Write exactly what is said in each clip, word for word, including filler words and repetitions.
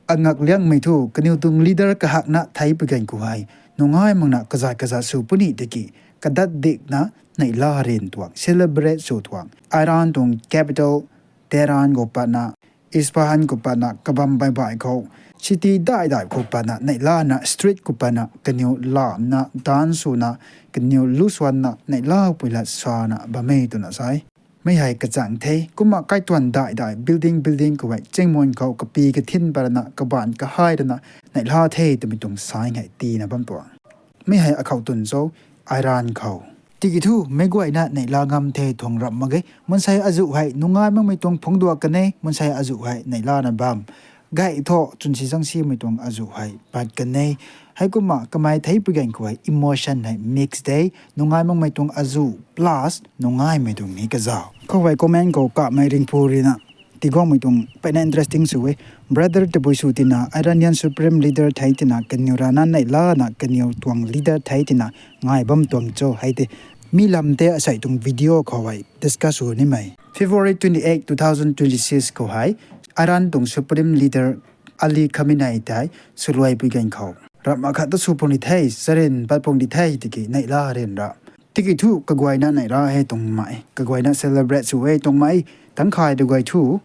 Angak liangmei thu kaniw tuang leader kahakna thei pui gan khou hei nungai makna kazat kazat sw puni tiki, kadat dikna neihla rin tuang celebrate sw tuang Iran tuang capital Tehran khou patna, Isfahan khou patna, kabam baih baih khou, city daih daih khou patna neihlana street khou patna kaniw lamna dance swna, kaniw lu swanna neihla pui lat sana bam e twna sa e. Mi hei kachang the. Kumna kaituan daih daih building building khou hei chingmun khou kapi kathin patna kabaanc kahai rana neihla the twmei tuang sign hei tiina bam tuang. Mi hei akhou twn cho, Iran khou. Tiki thu meic guayna neihla ngam the tuang ramh mak ge. Mansei azuh hei nungai makmei tuang phungcduak kan e, mansei azuh hei neihlana bam. Gay thu chwnsi zangsimei tuang azuh hei pat kan e. Heikumna kamei thei pui gan khou hei emotion hei mix de. Nungai makmei tuang azuh plus nungaimei tuang ni kazauh. Khou hei comment khou kamei ringphu ruina tiguangmei tuang mpeyna interesting sw e. Brother, tabui sw tina Iranian Supreme Leader thei tina kaniw rana neihlana kaniw tuang leader thei tina ngai bam tuang cho hei tei. Mi lam tei asei tuang video khou hei discuss sw nimei. February twenty-eight, two thousand twenty-six khou hei Iran tuang Supreme Leader Ali Khamenei tei swluai pui gan khou ramh akhat ta sw puni the, charin pat puni the tiki neihla rin ra. Tiki thu kaguayna neihla hei tuang mei, kaguayna celebrate sw e tuang mei, tangkhai de guay thu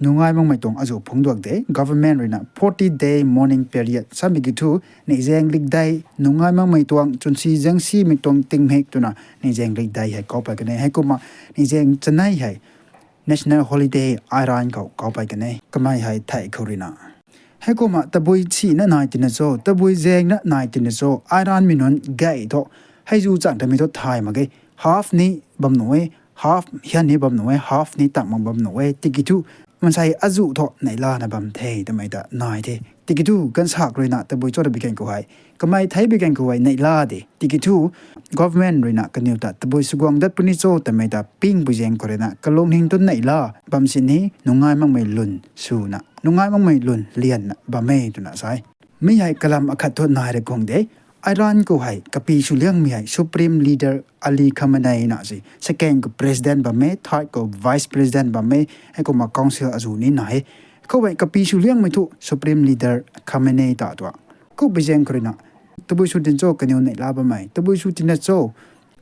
nungai makmei tuang azuh phungcduak de. Government ruina forty day mourning period samei ki thu, neihzaeng likdei, nungai makmei tuang chwnsi zangsimei tuang tingmik twna neihzaeng likdei hei kau pat kan e. Heikumna neihzaeng chanei hei national holiday Iran khou kau pat kan e. Kamei hei thei khou ruina Heikumna tabui sina nai tina cho, tabui zaengna nai tina cho, Iranmei nunc gay thu, hei zu chang tamei thu thay mak ge, half ni bam nuh e, half hian ni bam nuh e, half ni tang mak bam nuh e, tiki thu mansei azuh thu neihlana bam the twmei ta nai the. Tiki thu gansak ruina tabui cho ta bi gan khou hei, kamei thei bi gan khou hei neihla de. Tiki thu government ruina kaniw ta tabui sw guang dat puni cho twmei ta ping pui zaeng khou ruina kalungning tu neihla bam sini nungai makmei lwn swna, nungai makmei lwn lianna bam e twna sa e. Mi hei kalam akhat thu nai ra khang de. Iran khou hei kapi sw liangmei hei Supreme Leader Ali Khamenei na se, second khou president bam e, third khou vice president bam e, heikumna council azuh ni nai e. Khou hei kapi sw liangmei thu Supreme Leader Khamenei ta tuang. Khou bi zaeng khou ruina tabui sw tina cho kaniw neihla bammei, tabui sw tina cho,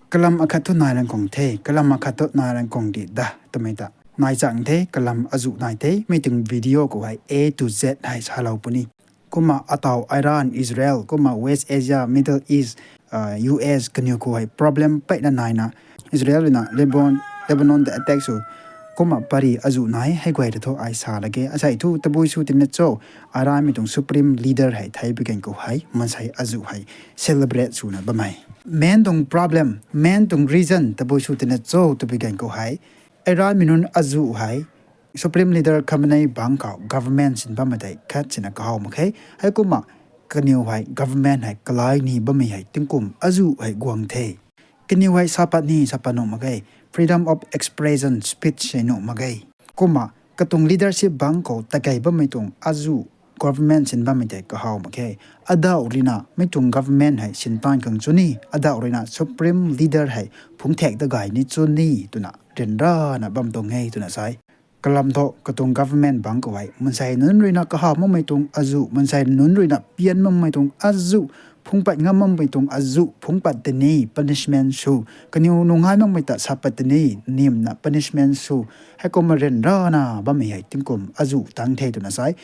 kalam akhat thu nai ra khang the, kalam akhat thu nai ra khang di da twmei ta nai chang the, kalam azuh nai the. Mi tuang video khou hei A to Z hei salou puni. Kumna ataw Iran, Israel, kumna West Asia, Middle East, US kaniw khou hei problem mpeyna naina, Israel ruina Lebanon, Lebanon ta attack sw, kumna pari azuh nai, hei guay ta thu ai sa lak ge. Asei thu tabui sw tina cho, Iranmei tuang Supreme Leader hei thei bi gan khou hei mansei azuh hei celebrate swna bammei, main tuang problem, main tuang reason tabui sw tina cho ta bi gan khou hei, Iranmei nunc azuh hei Supreme Leader Khamenei bangc khou government sin bammei tei khat sina kahaw mak khe. Heikumna kaniw hei government hei kalai ni bammei hei tingkum azuh hei guang the. Kaniw hei sa pat ni sa pat nuh mak ge, freedom of expression, speech hei nuh mak ge. Kumna katuang leadership bangc khou takei bammei tuang azuh government sin bammei tei kahaw mak khe. Adauh ruina mi tuang government hei sintan khang chu ni, adauh ruina Supreme Leader hei phungc thak ta gay ni chu ni twna ryanrana bam tuang e twna sa e. Kalam thu katuang government bangc khou hei mansei nunc ruina kahaw makmei tuang azuh, mansei nunc ruina pian makmei tuang azuh, phungc pat ngam makmei tuang azuh phungc pat tini punishment sw, kaniw nungai makmei ta sa pat tini nimna punishment sw, heikumna ryanrana bammei hei tingkum azuh tang the twna sa e.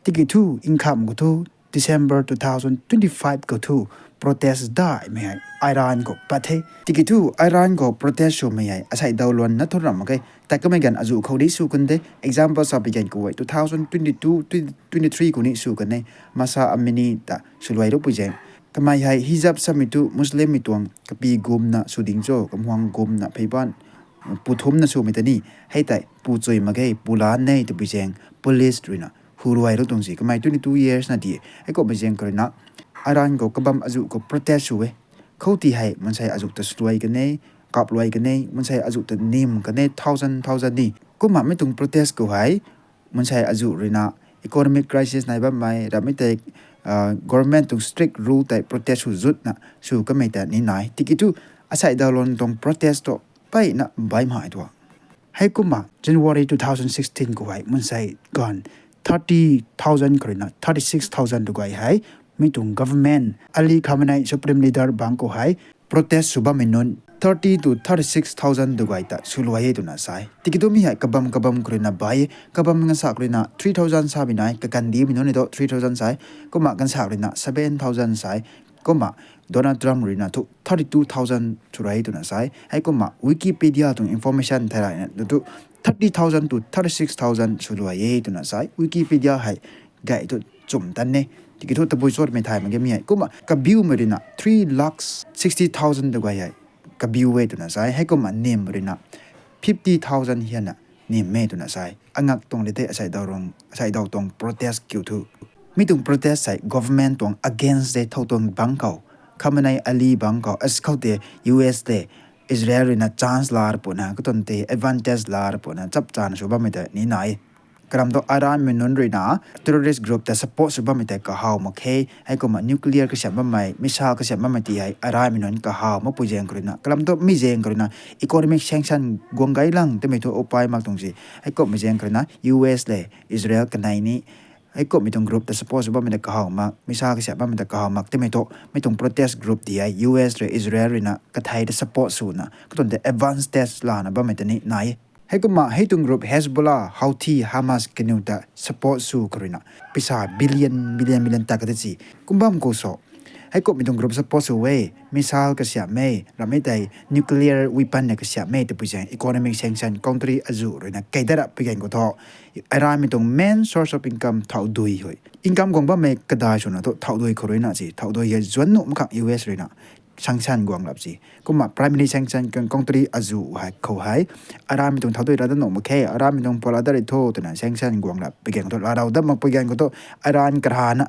Tiki thu nkhamh khou thu December two thousand twenty-five khou thu protest daihmei hei Iran khou pat the. Tiki thu Iran khou protest swmei hei asei daw luan na thu ramh mak ge. Tat kamei ganv azuh khou ni sw kan de. Example sa bi gan khou hei two thousand twenty-two, twenty twenty-three khou ni sw kan e. Mahsa Amini ta swluai rupui zaeng, kamei hei hijab samei thu Muslimmei tuang kapi gumna sw ding cho, kamhuang gumna pheyban pu thumna swmei ta ni, hei tei pu chui mak ge, pu lan e twpui zaeng police ruina hu ruai ru tuang si. Kamei twenty two years na di. Heikumhmei zaeng khou ruina Iran khou kabam azuh khou protest sw e. Khoutei hei mansei azuh ta swluai kan e, kap luai kan e, mansei azuh ta nim kan e, thousand thousand ni. Kumna mi tuang protest khou hei mansei azuh ruina economic crisis nai bammei ramhmei tei government tuang strict rule tei protest sw zutna sw kamei ta ni nai. Tiki thu asei daw luan tuang protest tu mpeyna baihmei tuang. Heikumna January two thousand sixteen khou hei mansei ganv thirty thousand khou ruina thirty six thousand tu guay hei, mi tuang government, Ali Khamenei, Supreme Leader bangc khou hei protest sw bammei nunc thirty to thirty six thousand tu guay ta swluai e twna sa e. Tiki thu mi hei kabam kabam khou ruina bai, kabam ganvsa khou ruina three thousand sa bi nai, kakandimei nunc ni thu three thousand sa e, kumna ganvsa khou ruina seven thousand sa e, kumna Donald Trump ruina thu thirty two thousand swluai e twna sa e. Heikumna Wikipedia tuang information thei rana thu thirty thousand to thirty six thousand swluai e twna sa e. Wikipedia hei gay thu chum tan e. Tiki thu tabui chotmei thay mak ge mi hei. Kumna kabiumei ruina three lakh sixty thousand tu guay hei kabiu e twna sa e. Heikumna nim ruina fifty thousand hianna nim e twna sa e. Angak tuang de the asei daw tuang protest kiu thu. Mi tuang protest hei government tuang against de thow tuang bangc khou, Khamenei Ali bangc khou, as khou tei U S tei Israel ruina chance laa pwna, katuang tei advantage laa pwna chapchana sw bammei ta ni nai. Kalam thu Iranmei nunc ruina terrorist group ta support sw bammei tei kahaw mak khe. Heikumna nuclear kasiam bammei, missile kasiam bammei ti hei Iranmei nunc kahaw makpui zaeng khou ruina, kalam thu mi zaeng khou ruina economic sanction guang gay lang twmei thu upai mak tuang si. Heikumhmei zaeng khou ruina U S le Israel kanei ni heikumhmei tuang group ta support sw bammei ta kahaw mak, missile kasiam bammei ta kahaw mak twmei thu, mi tuang protest group ti hei U S rui Israel ruina kathei ta support swna, katuang tei advantage laana bammei ta ni nai. Heikumna hei tuang group Hezbollah, Houthi, Hamas kaniw ta support sw khou ruina paisa billion billion billion ta kata si. Kum bam khou so, heikumhmei tuang group support sw e, missile kasiam e, rammei tei nuclear weapon na kasiam e twpui zaeng economic sanction country azuh ruina kei dat rap pui gan khou thu, Iranmei tuang main source of income thauhdui hei. Income guang bammei kadai swna thu thauhdui khou ruina si, thauhdui hei zuan nuh mak khang U S ruina sanction guang lap si. Kumna primary sanction country azuh hei khou hei, Iranmei tuang thauhdui ra dat nuh mak khe, Iranmei tuang pala dat ri tho twna sanction guang lap pui gan khou thu, laa rau dat mak pui gan khou thu, Iran karana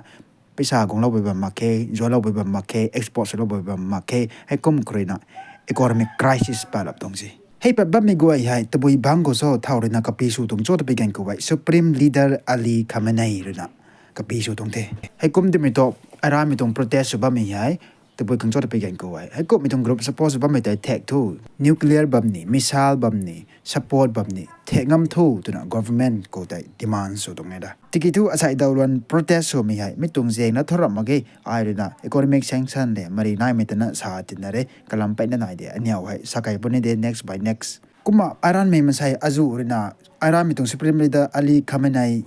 paisa guangloupui bam mak khe, zuanloupui bam mak khe, export swloupui bam mak khe, heikum khou ruina economic crisis pat lap tuang si. Hei pat bammei guay hei tabui bangc khou so thau ruina kapi sw tuang cho twpui gan khou hei Supreme Leader Ali Khamenei ruina kapi sw tuang the. Heikum twmei thu Iranmei tuang protest sw bammei hei tabui khang cho twpui gan khou hei, heikumhmei tuang group support sw bammei tei thek thu, nuclear bam ni, missile bam ni, support bam ni thek ngam thu twna government khou tei demand sw tuang e da. Tiki thu asei daw luan protest swmei hei mi tuang zaengna thu ramh mak ge, ai ruina economic sanction le mari naimei tana sa tina re, kalam peyna nai de, aniw hei sa kei puni de next by next. Kumna Iranmei mansei azuh ruina, Iranmei tuang Supreme Leader Ali Khamenei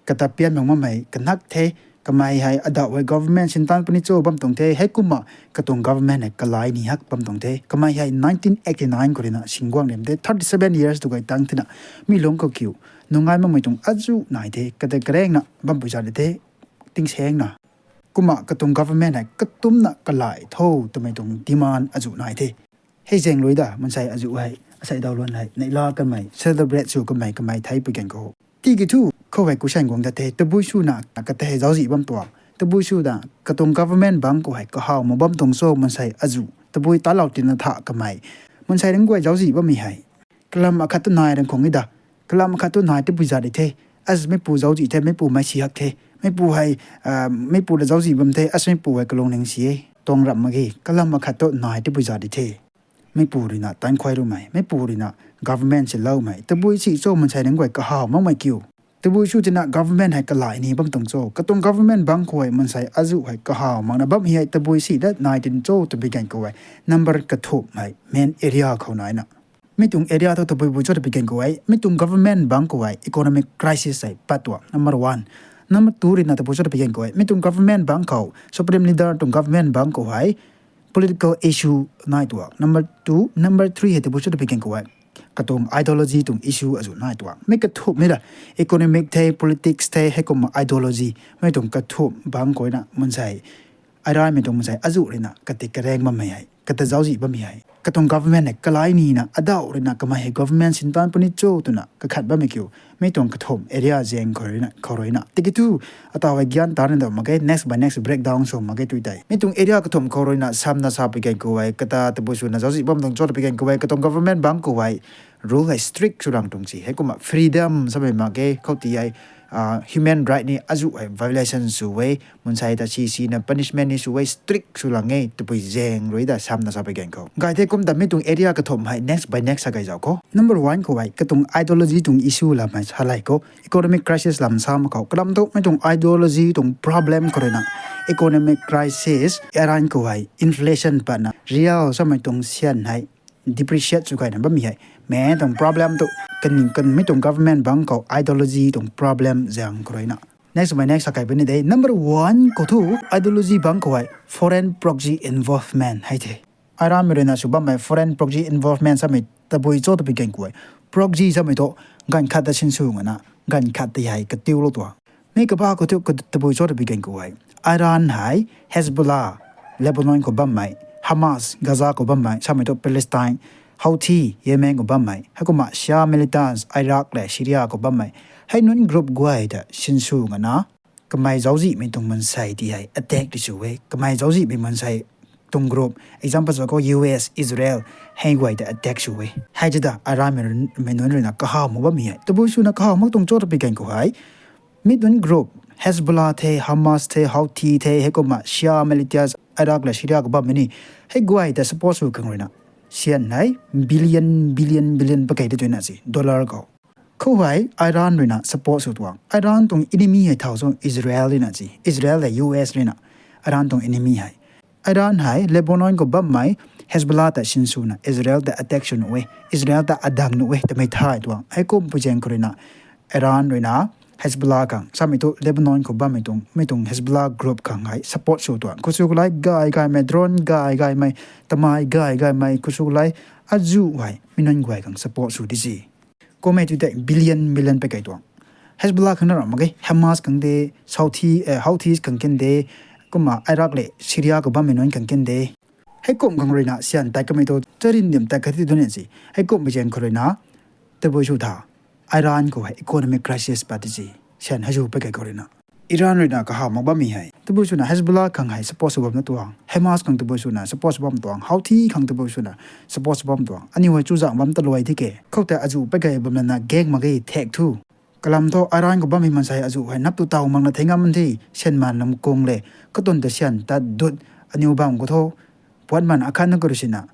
kata pian bang bammei kanak the, kamei hei adauh hei government sintan puni cho bam tuang the, heikumna katuang government hei kalai ni hak bam tuang the. Kamei hei nineteen eighty nine khou ruina singguang rim the, thirty seven years tu gay tang thina, mi lungc khou kiu nungai makmei tuang azuh nai the, kata karengna bampui zat de the, tingsaengna. Kumna katuang government hei katumna kalai tho twmei tuang demand azuh nai the. Hei zaeng lui da mansei azuh hei asei daw luan hei neihla kanmei, celebrate sw kanmei kamei thei pui gan khou, tiki thu khou hei kusan guang dat the, tabui swna kata hei zauczih bam tuang, tabui swna katuang government bangc khou hei kahaw mak bam tuang cho mansei azuh tabui talau tina tha kamei, mansei ringc guay zauczih bammei hei kalam akhat tu nai ran khang e da. Kalam akhat tu nai tabui zat di the, as meipu zauczih the, meipu mei si hak the, meipu hei, meipu ta zauczih bam the, as meipu hei kalungning si e tuang ramh mak ge. Kalam akhat tu nai tabui zat di the. Meipu ruina tankhuay rumei, meipu ruina government siloumei tabui si cho mansei ringc guay kahaw makmei kiu. Tabui sw tina government hei kalai ni bam tuang cho, katuang government bangc khou hei mansei azuh hei kahaw makna bam hei tabui si dat nai tin cho twpui gan khou hei, number kathumh hei main area khou naina, mi tuang area thu tabui bui cho twpui gan khou hei, mi tuang government bangc khou hei economic crisis hei pat tuang, number one. Number two ruina tabui cho twpui gan khou hei, mi tuang government bangc khou, Supreme Leader tuang government bangc khou hei political issue nai tuang, number two. Number three hei tabui cho twpui gan khou hei, katuang ideology tuang issue azuh nai tuang. Mi kathumhmei la, economic the, politics the, heikumna ideology, mei tuang kathumh bangc khou na mansei, Iranmei tuang mansei azuh ruina kati kareng bammei hei, kata zauczih bammei hei, katuang government hei kalai nina adauh ruina kamei hei government sintan puni cho twna kakhat bammei kiu, mi tuang kathumh area zaeng khou ruina, khou ruina. Tiki thu ataw hei gyan tarna daw mak ge, next by next breakdown sw mak ge tui tei. Mi tuang area kathumh khou ruina samna sa pui gan khou hei, kata tabui swna zauczih bam tuang cho twpui gan khou hei, katuang government bangc khou hei rule hei strict sw rang tuang si, heikumna freedom samei mak ge, khou ti hei human right ni azuh hei violation sw e, mansei ta si sina punishment ni sw e, strict sw lang e, tabui zaeng rui ta samna sa pui gan khou. Gay the kum ta mi tuang area kathumh hei next by next sa kay zauc khou. Number one khou hei, katuang ideology tuang issue lam hei sa lay khou. Economic crisis lam sa mak khou. Kalam thu mi tuang ideology tuang problem khou rui na economic crisis, Iran khou hei inflation patna, real samei tuang syan hei depreciate sw kayna bammei hei. Mi tuang problem thu, kan, kan mi tuang government bang khou ideology tuang problem zaeng khou rui na. Next by next sa kay puni de. Number one khou thu ideology bang khou hei foreign proxy involvement hei the. Iranmei rui na sw bammei foreign proxy involvement samei tabui cho tabui gan khou hei. Proxy samei thu ganv khat ta sinsw ngana, ganv khat ta hei katiulou tuang. Mi kabah khou thu tabui cho tabui gan khou hei. Iran hei Hezbollah, Lebanon khou bammei, Hamas, Gaza khou bammei, samei thu Palestine, Houthi, Yemen khou bammei, heikumna Shia militants, Iraq le Syria khou bammei, hei nunc group guay ta sinsw ngana, kamei zauczihmei tuang mansei ti hei attack ti sw e, kamei zauczihmei mansei tuang group, example sa khou U S, Israel, hei guay ta attack sw e. Hei ti ta Iranmei nunc rui na kahaw mak bammei hei. Tabui swna kahaw mak tuang cho tabui gan khou hei. Mi tuang group, Hezbollah the, Hamas the, Houthi the, heikumna Shia militants, Iraq le Syria khou bammei ni, hei guay ta support sw khang rui na, syan hei billion, billion, billion pakey ta tuina si, dollar khou. Khou hei Iran rui na support sw tuang. Iran tuang enemy hei thau cho Israel rui na si, Israel le U S rui na, Iran tuang enemy hei. Iran hei Lebanon khou bammei Hezbollah ta sinswna Israel ta attack sw nuh e, Israel ta adang nuh e twmei thay tuang. Heikumhpui zaeng khou rui na Iran rui na Hezbollah khang, samei thu Lebanon khou bammei tuang, mi tuang Hezbollah group khang hei support sw tuang. Khusw khou lai gay gaymei, drone gay gaymei, tamei gay gaymei, khusw khou lai azuh hei mi nunc guay khang support sw di si. Kummei tu tei billion, billion pakey tuang. Hezbollah khang na ram mak ge, Hamas khang de, Houthi, Houthis khang ken de, kumna Iraq le Syria khou bammei nunc khang ken de. Heikumh khang rui na syan tat kamei tu charin dim tat khat ti dun si. Heikumhpui zaeng khou rui na, tabui sw tha, Iran khou hei economic crisis pat ti si. Syan hei zu pakey khou rui na, Iran rui na kahaw mak bammei hei, tabui swna Hezbollah khang hei support sw bam na tuang, Hamas khang tabui swna support sw bam tuang, Houthi khang tabui swna support sw bam tuang. Aniu hei chuzaenghbam ta luai di ke. Khoutei azuh pakey bam lana gang mak ge thek thu. Kalam thu Iran khou bammei mansei azuh hei nap tu taw makna thei ngam the, syan man lam kung le, katun ta syan tat dut, aniu bam khou thu, puan man akhatna khou rui sina,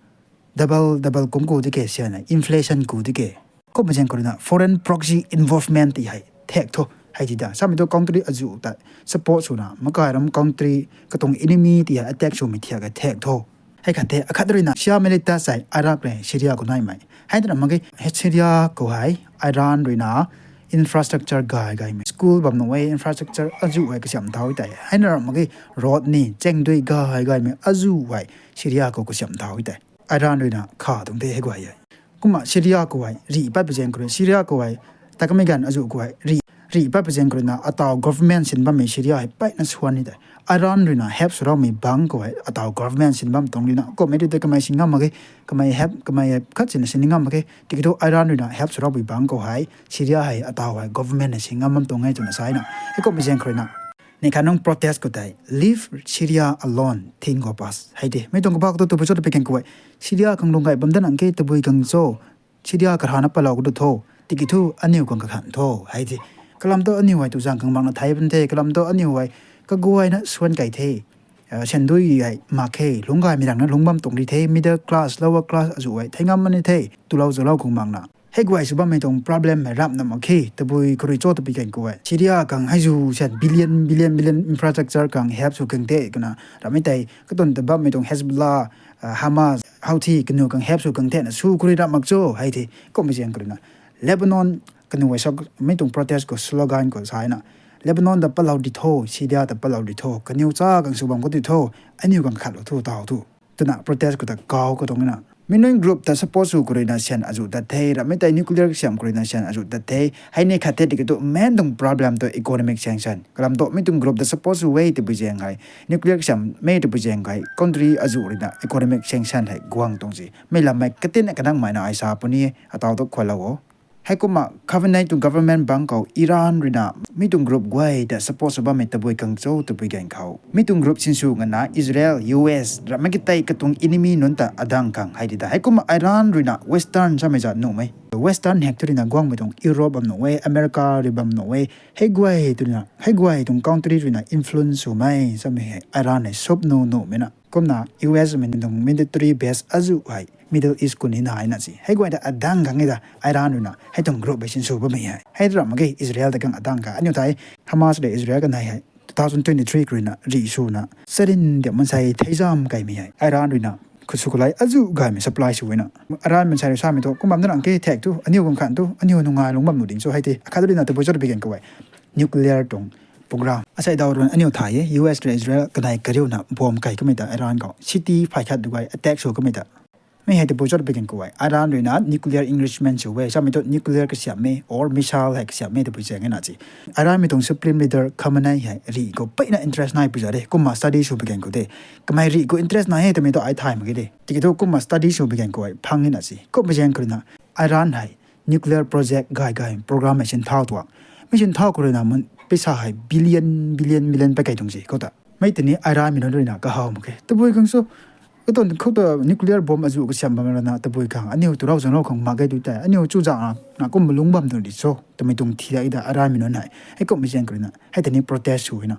double, double kung ku di ke syan, inflation ku di ke. Kumhmei zaeng khou rui na foreign proxy involvement ti hei thek thu, hei ti ta samei thu country azuh ta support swna makai ram country katuang enemy ti hei attack swmei thiak hei thek thu. Hei khat the, akhat rui na Shia militants hei Iraq le Syria khou naimei. Hei twna mak ge, Syria khou hei Iran rui na infrastructure gay gaymei, school bam nuh e, infrastructure azuh hei kasiam thau tei. Hei na ram mak ge, road ni chengdui gay gaymei azuh hei Syria khou kasiam thau tei. Iran rui na kha tuang the hei guay e. Kumna Syria khou hei rih patpui zaeng khou rui, Syria khou hei ta kamei ganv azuh khou hei rih, rih patpui zaeng khou rui na ataw government sin bammei Syria hei peyna swan ni tei. Iran rui na help sw raumei bang khou hei ataw government sin bam tuang rui na, kummei tu tei kamei sin ngam mak ge, kamei help, kamei khat sina sin ngam mak ge. Tiki thu Iran rui na help sw raupui bang khou hei Syria hei ataw hei government na sin ngam bam tuang e twna sa na. Heikumhmei zaeng khou rui na, ni khat nung protest khou tei, Leave Syria alone, thing khou pass hei de. Mi tuang kabak tu tabui cho ta pi kan khou hei, Syria khang lung gay bam dan ang ke tabui khang cho, Syria karana palou khou tu tho, tiki thu aniu khang kakhan tho hei de. Kalam tu aniu hei tu zaeng khang makna thei bam the, kalam tu aniu hei kaguayna swan key the. Sandui hei mak khe, lungc gaymei rangna lungc bam tuang ri the, middle class, lower class azuh hei thei ngam mani the, tulou zalou khang makna. Hei guay sw bammei tuang problem hei rap na mak khe, tabui khou rui cho ta pi kan khou hei Syria khang hei zu syan billion, billion, billion infrastructure khang help sw khang the, kana ramei tei katun ta bammei tuang Hezbollah, Hamas, Houthi kaniw khang help sw khang the na sw khou rui rap mak cho hei the. Kumhmei zaeng khou rui na Lebanon kaniw hei sa, mi tuang protest khou slogan khou sa na, Lebanon ta palou di tho, Syria ta palou di tho, kaniw cha khang sw bam khou di tho, aniu khang khatlou thu taw thu, twna protest khou ta kaw khou tuang na. Mi nunc group ta support sw khou rui na syan azuh tat the, ramei tei nuclear kasiam khou rui na syan azuh tat the. Hei ni khat the tiki thu main tuang problem tu economic sanction. Kalam tu mi tuang group ta support sw e tabui zaeng hei, nuclear kasiammei tabui zaeng hei country azuh rui na economic sanction hei guang tuang si. Mei lammei katinna kanangmeina ai sa puni, ataw tu khualou o. Heikumna Khamenei tuang government bangc khou Iran ruina mi tuang group guay ta support sw bammei tabui khang cho tabui gan khou, mi tuang group sinsw ngana Israel, U S, ramei katei katuang enemy nunc ta adang khang hei di ta. Heikumna Iran ruina Western samei zat nuhmei, Western hak thu ruina guangmei tuang Europe bam nuh e, America rui bam nuh e, hei guay twna, hei guay tuang country ruina influence swmei samei hei Iran hei sup nu nuhmei na. Kumna U S mei tuang military base azu hei Middle East kuni naina si. Hei guay ta adang khang e ta Iran ruina hei tuang group hei sinsw bammei hei. Hei ramei ge Israel ta khang adang kha. Aniu thei Hamas le Israel kanei hei two thousand twenty-three khou ruina rih swna sarin diak mansei theizam kaimei hei Iran ruina khut sw kalai azu gaymei supply sw na. Iran mansei rui samei thu kum bam na rang ke thek thu aniu guang khan thu aniu nungai lung bam nu ding cho hei te. Akhat ruina tabui cho tabui gan khou hei nuclear tuang program. Asei daw ruina aniu thay e, U S le Israel kanei kariuna bomb kai kamei ta Iran khou city phay khat du guay attack sw kamei ta. Mi hei tabui cho tabui gan khou hei Iran ruina nuclear enrichment sw e, samei thu nuclear kasiamhmei or missile hei kasiamhmei tabui zaeng e na si. Iran mei tuang supreme leader Khamenei hei rih khou peyna interest nai pui za de, kumna study sw pui gan khou de. Kamei rih khou interest nai e twmei thu ai thay mak ge de. Tiki thu kumna study sw pui gan khou hei phang e na si. Kumna zaeng khou ruina Iran hei nuclear project gay gay program hei sin thau tuang. Mi sin thau khou ruina mun pisa hei billion, billion, billion pakai tuang si khou ta. Mei tini Iran mei nunc ruina kahaw mak khe. Tabui khang so, katuang khou ta nuclear bomb azu kasiam bam rana tabui khang aniu tu rau zang rau khang mak ge tu tei. Aniu chu zang na kum lung bam tu di cho twmei tuang thi da Iran mei nunc hei. Heikumna zaeng khou ruina hei tini protest sw na.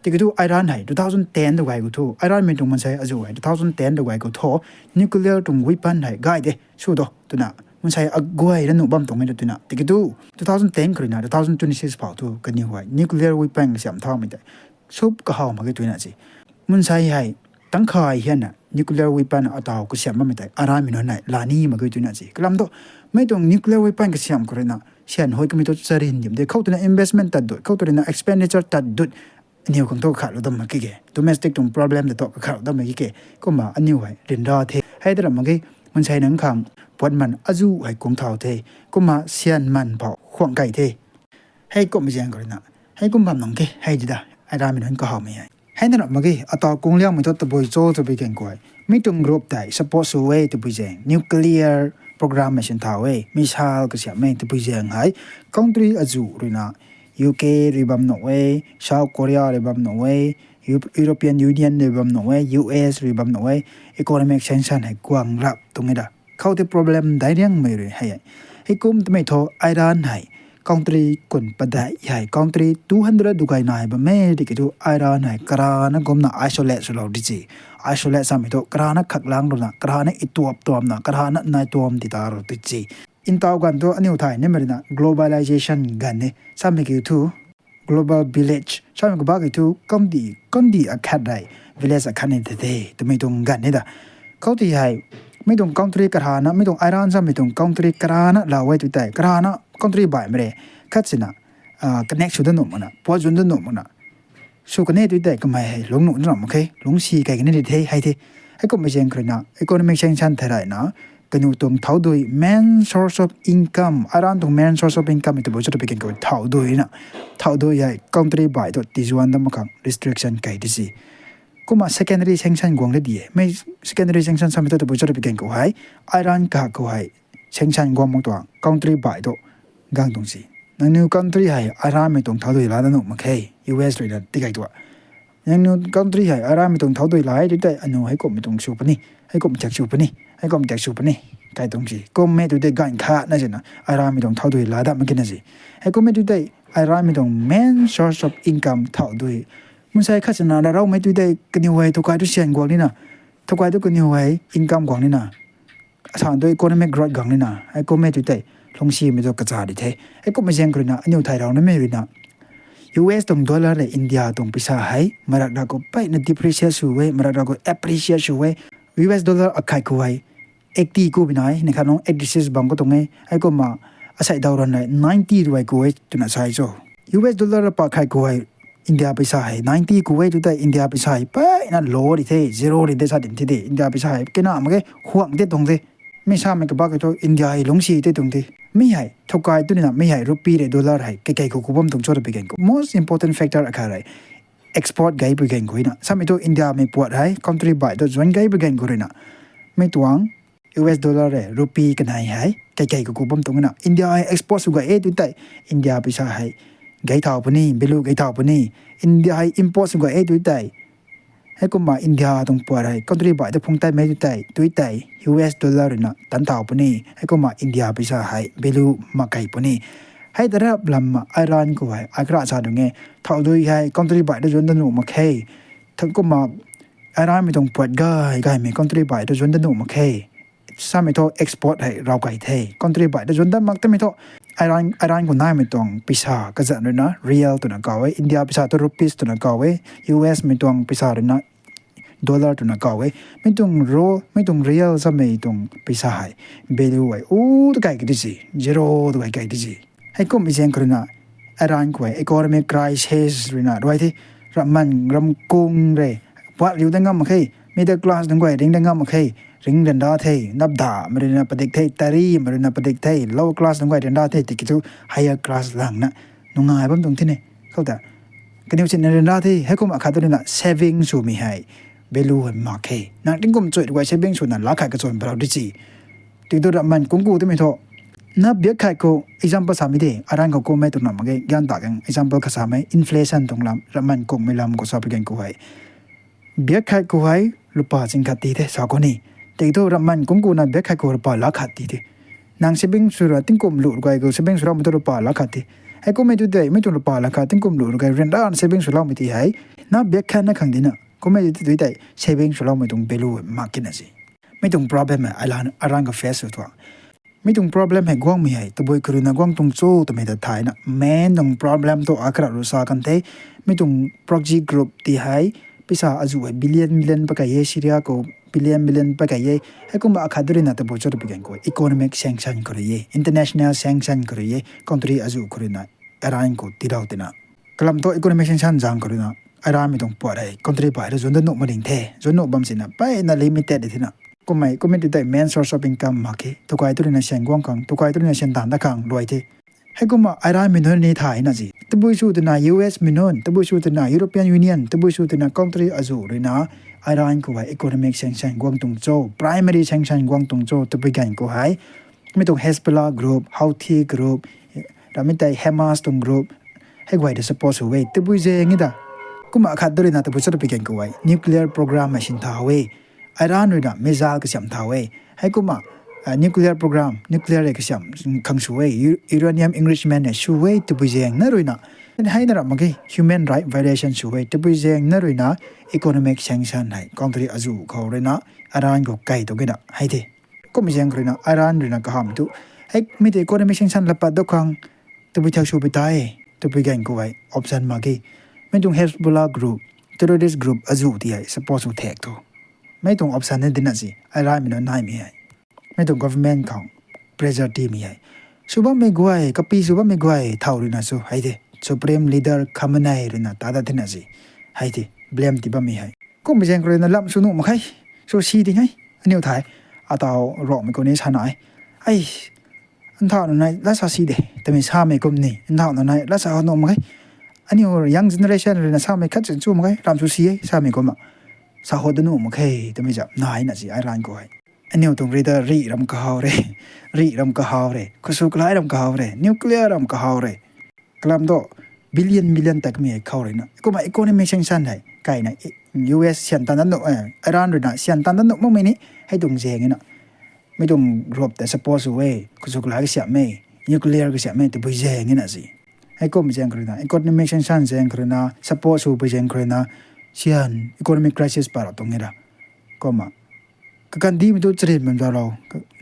Tiki thu Iran hei two thousand ten da guay khou thu, Iran mei tuang mansei azu hei two thousand ten da guay khou thu nuclear tuang weapon hei gay de sw do twna mansei aguay ra nuh bam tuang e twna. Tiki thu two thousand ten khou ruina two thousand twenty-six phau thu kaniw hei nuclear weapon kasiam thaumei tei sup kahaw mak ge twna si. Mansei hei tangkhay hianna nuclear weapon ataw kasiam bammei tei Iran mei nunc hei lani mak ge twna si. Kalam thu mei tuang nuclear weapon kasiam khou ruina sian hui kamei thu charin dim de, khou twna investment tat dut, khou twna expenditure tat dut. Aniu khang thu kakhatlou dam mak ki ke, domestic tuang problem ta thu kakhatlou dam mak ki ke. Kumna aniu hei ryanra the hei ta ram mak ge. Mansei nunc khang puan man azu hei kung thau the, kumna sian man phou khuang kai the. Heikumna zaeng khou ruina heikum bam nang ke hei di da Iran mei nunc kahawmei hei. Hei na ram mak ge, ataw kung liangmei thu tabui cho tabui gan khou hei mi tuang group tei support sw e tabui zaeng, nuclear program hei sin thau e, missile kasiamhmei tabui zaeng hei country azu ruina U K rui bam nuh e, South Korea rui bam nuh e, Eu-, European Union rui bam nuh e, U S rui bam nuh e, economic sanction hei guang rap tuang e da. Khou tei problem dai riangmei rui hei. Heikum twmei thu Iran hei country kun padeih hei country two hundred du gay nai bammei tiki thu Iran hei karana kumna isolate swlou di si. Isolate samei thu karana khaklang runa, karana ituap tuamna, karana nai tuam ti ta rou di si. Ntaw ganv thu aniu thay nimei ruina globalization ganv e samei kiu thu global village samei kabak kiu thu kandih, kandih akhat rei village akhat ni the the twmei tuang ganv e da. Khou ti hei mi tuang country karana, mi tuang Iran samei tuang country karana lou e tu tei, karana country baihmei re khat sina connect sw da nuh makna, puat zwn da nuh makna, sw kane tu tei kamei hei lungc nuh na ram mak khe, lungcsi kai kani di the hei the. Heikumna zaeng khou ruina economic sanction thei rayna kaniw tuang thau dui main source of income, Iran tuang main source of income e tabui cho tabui gan khou thau dui na. Thau dui hei country baih thu tizuan dam mak khang restriction kai di si. Kumna secondary sanction guang le di e. Mei secondary sanction samei thu tabui cho tabui gan khou hei Iran kahak khou hei sanction guang mak tuang country baih thu gang tuang si. Nangniw country hei Iran mei tuang thau dui laa da nuh mak khe, U S ruina tikei tuang. Nangniw country hei Iran mei tuang thau dui laa e tu tei aniu heikumhmei tuang sw puni, heikumh tak sw puni, heikumh tak sw puni kai tuang si. Kummei tu tei ganv khatna sina Iran mei tuang thau dui laa dat mak kina si. Heikummei tu tei Iran mei tuang main source of income thau dui. Mansei khat sina raroumei tu tei kaniw hei thokai tu sian guang nina, thokai tu kaniw hei income guang nina, asan tu economic growth guang nina, heikummei tu tei lungcsimei tu kacha di the. Heikumna zaeng khou ruina aniu thay rau namei ruina U S tuang dollar le India tuang pisa hei marak ra khou peyna depreciate sw e, marak ra khou appreciate sw e. U S dollar akhat khou hei eighty ku binai ni khat nung eighty six bang khou tuang e. Heikumna asei daw ran hei ninety ruai ku e twna sai cho. U S dollar apa khat khou hei India pisa hei ninety ku e tu tei India pisa hei peyna low di the, zero di the sa dim thi de. India pisa hei kena mak ge, huang de tuang the. Mi samei kabak thu India hei lungcsi te tuang the. Mi hei thokai tu nina mi hei rupee le dollar hei keikei khou ku bam tuang cho tabui gan khou most important factor akhat hei export gay pui gan khou na. Samei thu India mei puat hei country baih thu zuan gay pui gan khou ruina mi tuang U S dollar le rupee kanei hei kaikei kaku bam tuang na. India hei export sw gay e tu tei, India paisa hei gay thau puni, value gay thau puni. India hei import sw gay e tu tei, heikumna India tuang puat hei country baih ta phung tei mei tu tei, tu tei U S dollar ruina tan thau puni. Heikumna India paisa hei value mak kei puni. Hei tarap lam ma Iran khou hei akra sa dung e, thau dui hei country baih ta zuan da nuh mak khe. Heikumna Iranmei tuang puat gay gaymei country baih ta zuan da nuh mak khe. Samei thu export hei raw kai the. Country baih ta zuan dat mak tamei thu Iran, Iran khou naimei tuang paisa kazanc ruina rial twna kau e. India paisa tu rupees twna kau e. U S mei tuang paisa ruina dollar twna kau e. Mi tuang ro, mi tuang rial samei tuang paisa hei value hei u tu kai kei di si, zero tu kai kei di si. Heikum zaeng khou ruina Iran khou hei economic crisis ruina ruai the. Ramman ramkung re, puat riu da ngam mak khe. Middle class nunc guay ring da ngam mak khe. Ring ryanra the, napdamei ruina padik the, tarimei ruina padik the, lower class nunc guay ryanra the, tiki thu higher class langna nungai bam tuang thine. Khou ta kaniw sinna ryanra the, heikumna khat ruina saving swmei hei value hei mak khe. Nang tingkum chuy guay saving swna laa khat kachwn parau di si. Tiki thu ramman kungku twmei thu, na biak khat khou example samei de, Iran khou kummei twna mak ge, gyan ta kang example kha samei, inflation tuang lam, ramman kungmei lam khou sa pi gan khou hei, biak khat khou hei lupa ching khat ti the sa khou ni. Tiki thu ramman kungkuna biak khat khou lupa laa khat ti the. Nang saving sw ra tingkum lu guay khou saving sw raumei tu lupa laa khat ti. Heikummei tu tei mi tuang lupa laa khat tingkum lu guay ryanrana saving swloumei ti hei, na biak khat na khang dina kummei tu tei saving swloumei tuang value mak kina si. Mi tuang problem hei Iran, Iran khou face sw tuang. Mi tuang problem hei guangmei hei tabui kharuina guang tuang cho twmei ta thayna main tuang problem tu akra ru sa kan the. Mi tuang proxy group ti hei paisa azuh hei billion million pakei e, Syria khou billion million pakei e. Heikumna akhat ruina tabui cho twpui gan khou economic sanction khou rui e, international sanction khou rui e, country azuh khou ruina Iran khou tiilou tina. Kalam thu economic sanction zaeng khou ruina Iranmei tuang puat hei country baih ta zuan da nuh mak ding the, zuan nuh bam sina mpeyna limited di thina. Kummei, kummei tu tei main source of income mak khe. Tukai tu ruina syan guang khang, tukai tu ruina syan taanv dat khang luai the. Heikumna Iranmei nunc ni thayna si, tabui sw twna U S mei nunc, tabui sw twna European Union, tabui sw twna country azuh ruina Iran khou hei economic sanction guang tuang cho, primary sanction guang tuang cho twpui gan khou hei, mi tuang Hezbollah group, Houthi group, ramei tei Hamas tuang group, hei guay ta support sw e, tabui zaeng e ta. Kumna akhat ruina tabui cho twpui gan khou hei nuclear program hei sin thau e. Iran ruina missile kasiam thau e. Heikumna nuclear program, nuclear hei kasiam khang sw e, uranium enrichment hei sw e twpui zaeng na ruina, heina ramh mak ge, human right violation sw e twpui zaeng na ruina economic sanction hei country azuh khou ruina Iran khou kai tuang kina hei the. Kummei zaeng khou ruina Iran ruina kaham tu, hei mi tei economic sanction laa pat dat khang tabui thak sw pi tei twpui gan khou hei option mak ge. Mi tuang Hezbollah group, terrorist group azuh ti hei support sw thak thu, mi tuang option ni dina si Iranmei nunc naimei hei. Mi tuang government khou pressure timei hei, sw bammei guay, kapi sw bammei guay thau ruina sw hei the, Supreme Leader Khamenei ruina ta dat thina si hei the, blame ti bammei hei. Kummei zaeng khou ruina lam sw nuh mak khe, sw si ding e. Aniu thei ataw Ruangmei khou ni sana e, ai, nthau nunc nai lat sa si de twmei samei kum ni, nthau nunc nai lat sa nuh mak khe. Aniu young generation ruina samei khat chin chu mak khe, lam sw si e samei kumna sa hot da nuh mak khe twmei zam naina si Iran khou hei. Aniu tuang leader rih ram kahaw re, rih ram kahaw re, khusw kalai ram kahaw re, nuclear ram kahaw re. Kalam thu billion million takmei hei khou ruina. Kumna economic sanction hei kaina U S syan taanv dat nuh, Iran ruina syan taanv dat nuh makmei ni hei tuang zaeng e na. Mi tuang group ta support sw e, khusw kalai kasiam e, nuclear kasiam e twpui zaeng e na si. Heikummei zaeng khou ruina, economic sanction zaeng khou ruina, support sw pui zaeng khou ruina, syan economic crisis pat ra tuang e ra. Kumna kakandimei tu charin bam zauclou,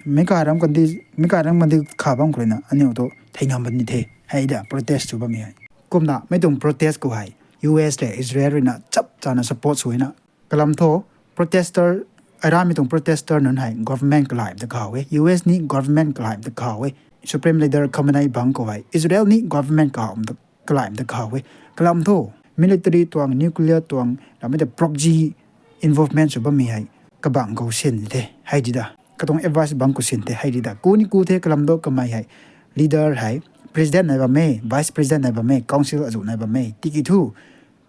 meic kai ram kandi, meic kai ram kandi kha bam khou ruina aniu tu thei ngam bam ni the, hei da protest sw bammei hei. Kumna mi tuang protest khou hei U S le Israel ruina chap chana support sw e na. Kalam thu protester, Iranmei tuang protester nunc hei government kalaimei ta kahaw e, U S ni government kalaimei ta kahaw e. Supreme Leader Khamenei bangc khou hei Israel ni government kahaw, kalaimei ta kahaw e. Kalam thu military tuang, nuclear tuang, ramei ta proxy involvement sw bammei hei kabangc khou sin the hei di da. Katuang advice bangc khou sin the hei di da. Ku ni ku the kalam thu kamei hei leader hei, president nai bam e, vice president nai bam e, council azuh nai bam e. Tiki thu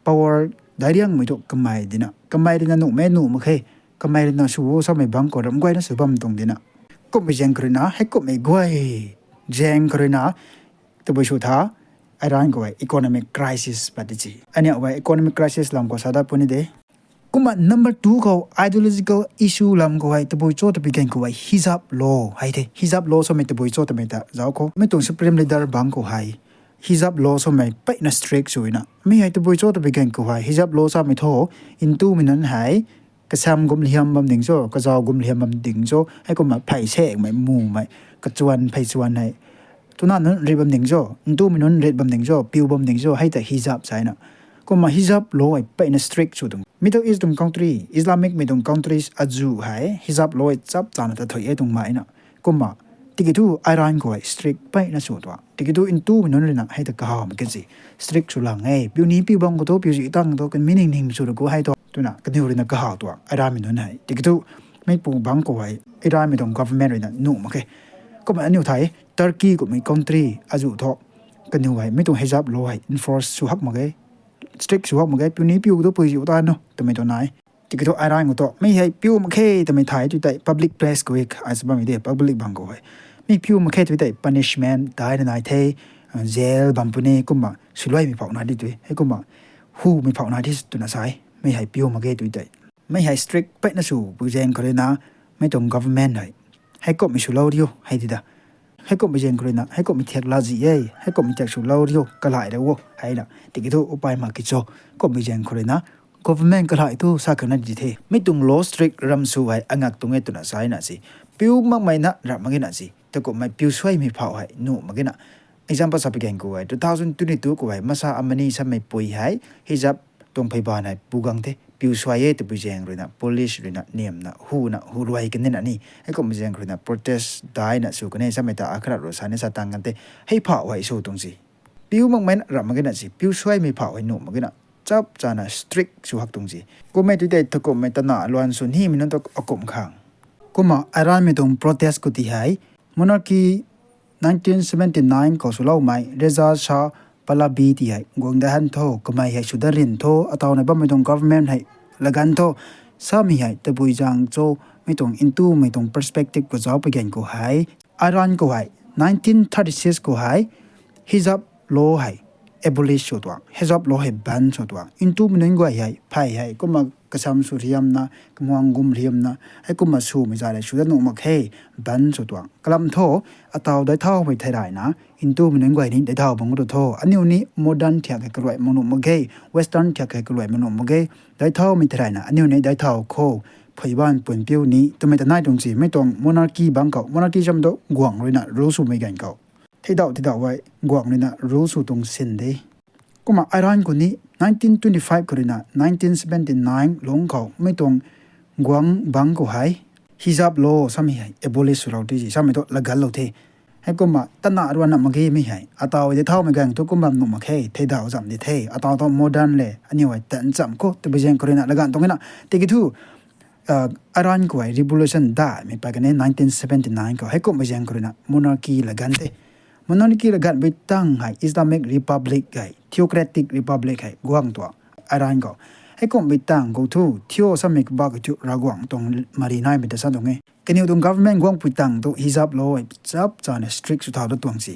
power daic riangmei thu kamei dina, kamei ruina nuhmei nuh mak khe, kamei ruina sw o samei bangc khou ram guayna sw bam tuang dina. Kumhmei zaeng khou ruina, heikumhmei guay zaeng khou ruina, tabui sw tha, Iran khou hei economic crisis pat di ci. Aniu hei economic crisis lam khou sa dat puni de. Kumna number two khou ideological issue lam khou hei tabui cho twpui gan khou hei hijab law hei the. Hijab law samei tabui cho twmei ta zauc khou. Mi tuang Supreme Leader bangc khou hei hijab law samei peyna strict swna. Mi hei tabui cho twpui gan khou hei hijab law samei thu, ntumei nunc hei kasam gum liam bam ding cho, kazau gum liam bam ding cho, heikumna phey sekmei mumei, kachuan phey chuan hei twna nunc rit bam ding cho, ntumei nunc rit bam ding cho, piu bam ding cho, hei ta hijab sa na. Kumna hijab law hei peyna strict sw tuang. Middle East tuang country, Islamic mei tuang countries azuh hei hijab law hei chap chana ta thuy e tuang mai na. Kumna tiki thu Iran khou hei strict peyna sw tuang. Tiki thu ntumei nunc ruina hei ta kahaw mak ke si. Strict sw lang e. Piu ni piu bam khou thu, piu zi tang thu, kan meaning ning sw ra khou hei thu twna kaniw ruina kahaw tuang Iranmei nunc hei. Tiki thu meipu bangc khou hei Iranmei tuang government ruina nuh mak khe. Kumna aniu thei Turkey kummei country azuh thu kaniw hei mi tuang hijab law hei enforce sw hak mak ge, strict sw hak mak ge, piu ni piu khou thu pui zi ta no twmei tuang nai. Tiki thu Iran khou thu mi hei piu mak khe twmei thay tu tei public place khou hei ai sa bammei de, public bangc khou hei mi piu mak khe tu tei punishment daina nai the, jail bam puni, kumna swluaimei phauh nai di tu, heikumna humei phauh nai di twna sa e. Mi hei piu mak khe tu tei, mi hei strict peyna sw pui zaeng khou ruina, mi tuang government hei heikumhmei swlou riu hei di da. Heikumhmei zaeng khou ruina heikumhmei thiak la zi e, heikumhmei thiak swlou riu, kalai ra o hei na. Tiki thu upai mak ki cho, kumhmei zaeng khou ruina government kalai thu sa khang na di the. Mi tuang law strict ram sw hei angak tuang e twna sa na si. Piu makmei na rap mak ge na si. Takumhmei piu suaimei phauh hei nuh mak ge na. Example sa pui gan khou hei two thousand twenty-two khou hei masa amani samei pui hei hijab tuang pheyban hei pu gang the, piu suai e twpui zaeng ruina police ruina niamna huna hu ruai kan nina ni. Heikumhmei zaeng khou ruina protest daina sw kan e samei ta akharat rui sa ni sa tang kan the. Hei phauh hei sw tuang si. Piu makmei na rap mak ge na si, piu suaimei phauh hei nuh mak ge na. Chap chana strict sw hak tuang si. Kummei tu tei takumhmei tana luan sw nimei nunc tu akumh khang. Kumna Iranmei tuang protest khou ti hei monarchy nineteen seventy-nine khou swloumei Reza Shah Pahlavi ti hei guang dat han tho, kamei hei sw dat rin tho, atawna bammei tuang government hei laganv tho samei hei tabui zaeng cho, mi tuang ntumei tuang perspective khou zauc pui gan khou hei, Iran khou hei nineteen thirty-six khou hei hijab law hei abolish sw tuang, hijab law hei ban sw tuang. Ntumei nunc guay hei phey hei kumna kasam sw riamna, kamuang gum riamna, heikumna swmei zay le sw dat nuh mak khe, ban sw tuang. Kalam thu, ataw daic thaumei thei rayna ntumei nunc guay ni daic thau bang ru tho. Aniu ni modern thiak hei kaluai mak nuh mak ge, western thiak hei kaluai mak nuh mak ge. Daic thaumei thei rayna aniu ni daic thau khou, pheyban pun piu ni twmei ta nai tuang si. Mi tuang monarchy bangc khou, monarchy zam tu guangc ruina rule swmei gan khou, theidauh theidauh hei guangc ruina rule sw tuang sin de. Kumna Iran khou ni nineteen twenty-five khou ruina nineteen seventy-nine lungc khou mi tuang guangc bangc khou hei hijab law samei hei abolish swlou ti si, samei thu laganlou the. Heikumna tana ruanna mak ge mi hei, ataw daic thaumei gan thu kum bam nuh mak khe, theidauh zam di the, ataw thu modern le, aniu hei tan cham khou twpui zaeng khou ruina laganv tuang na. Tiki thu Iran khou hei revolution daihmei pat kan e nineteen seventy-nine khou, heikumhmei zaeng khou ruina monarchy laganv the. Monarchy laganvpui tang hei Islamic Republic hei, theocratic republic hei guang tuang Iran khou. Heikumhmei tang khou thu theo samei kabak khou thu Ravguangc tuang mari naimei ta sa tuang e. Kaniw tuang government guangpui tang thu hijab law hei chap chana strict sw thau dat tuang si.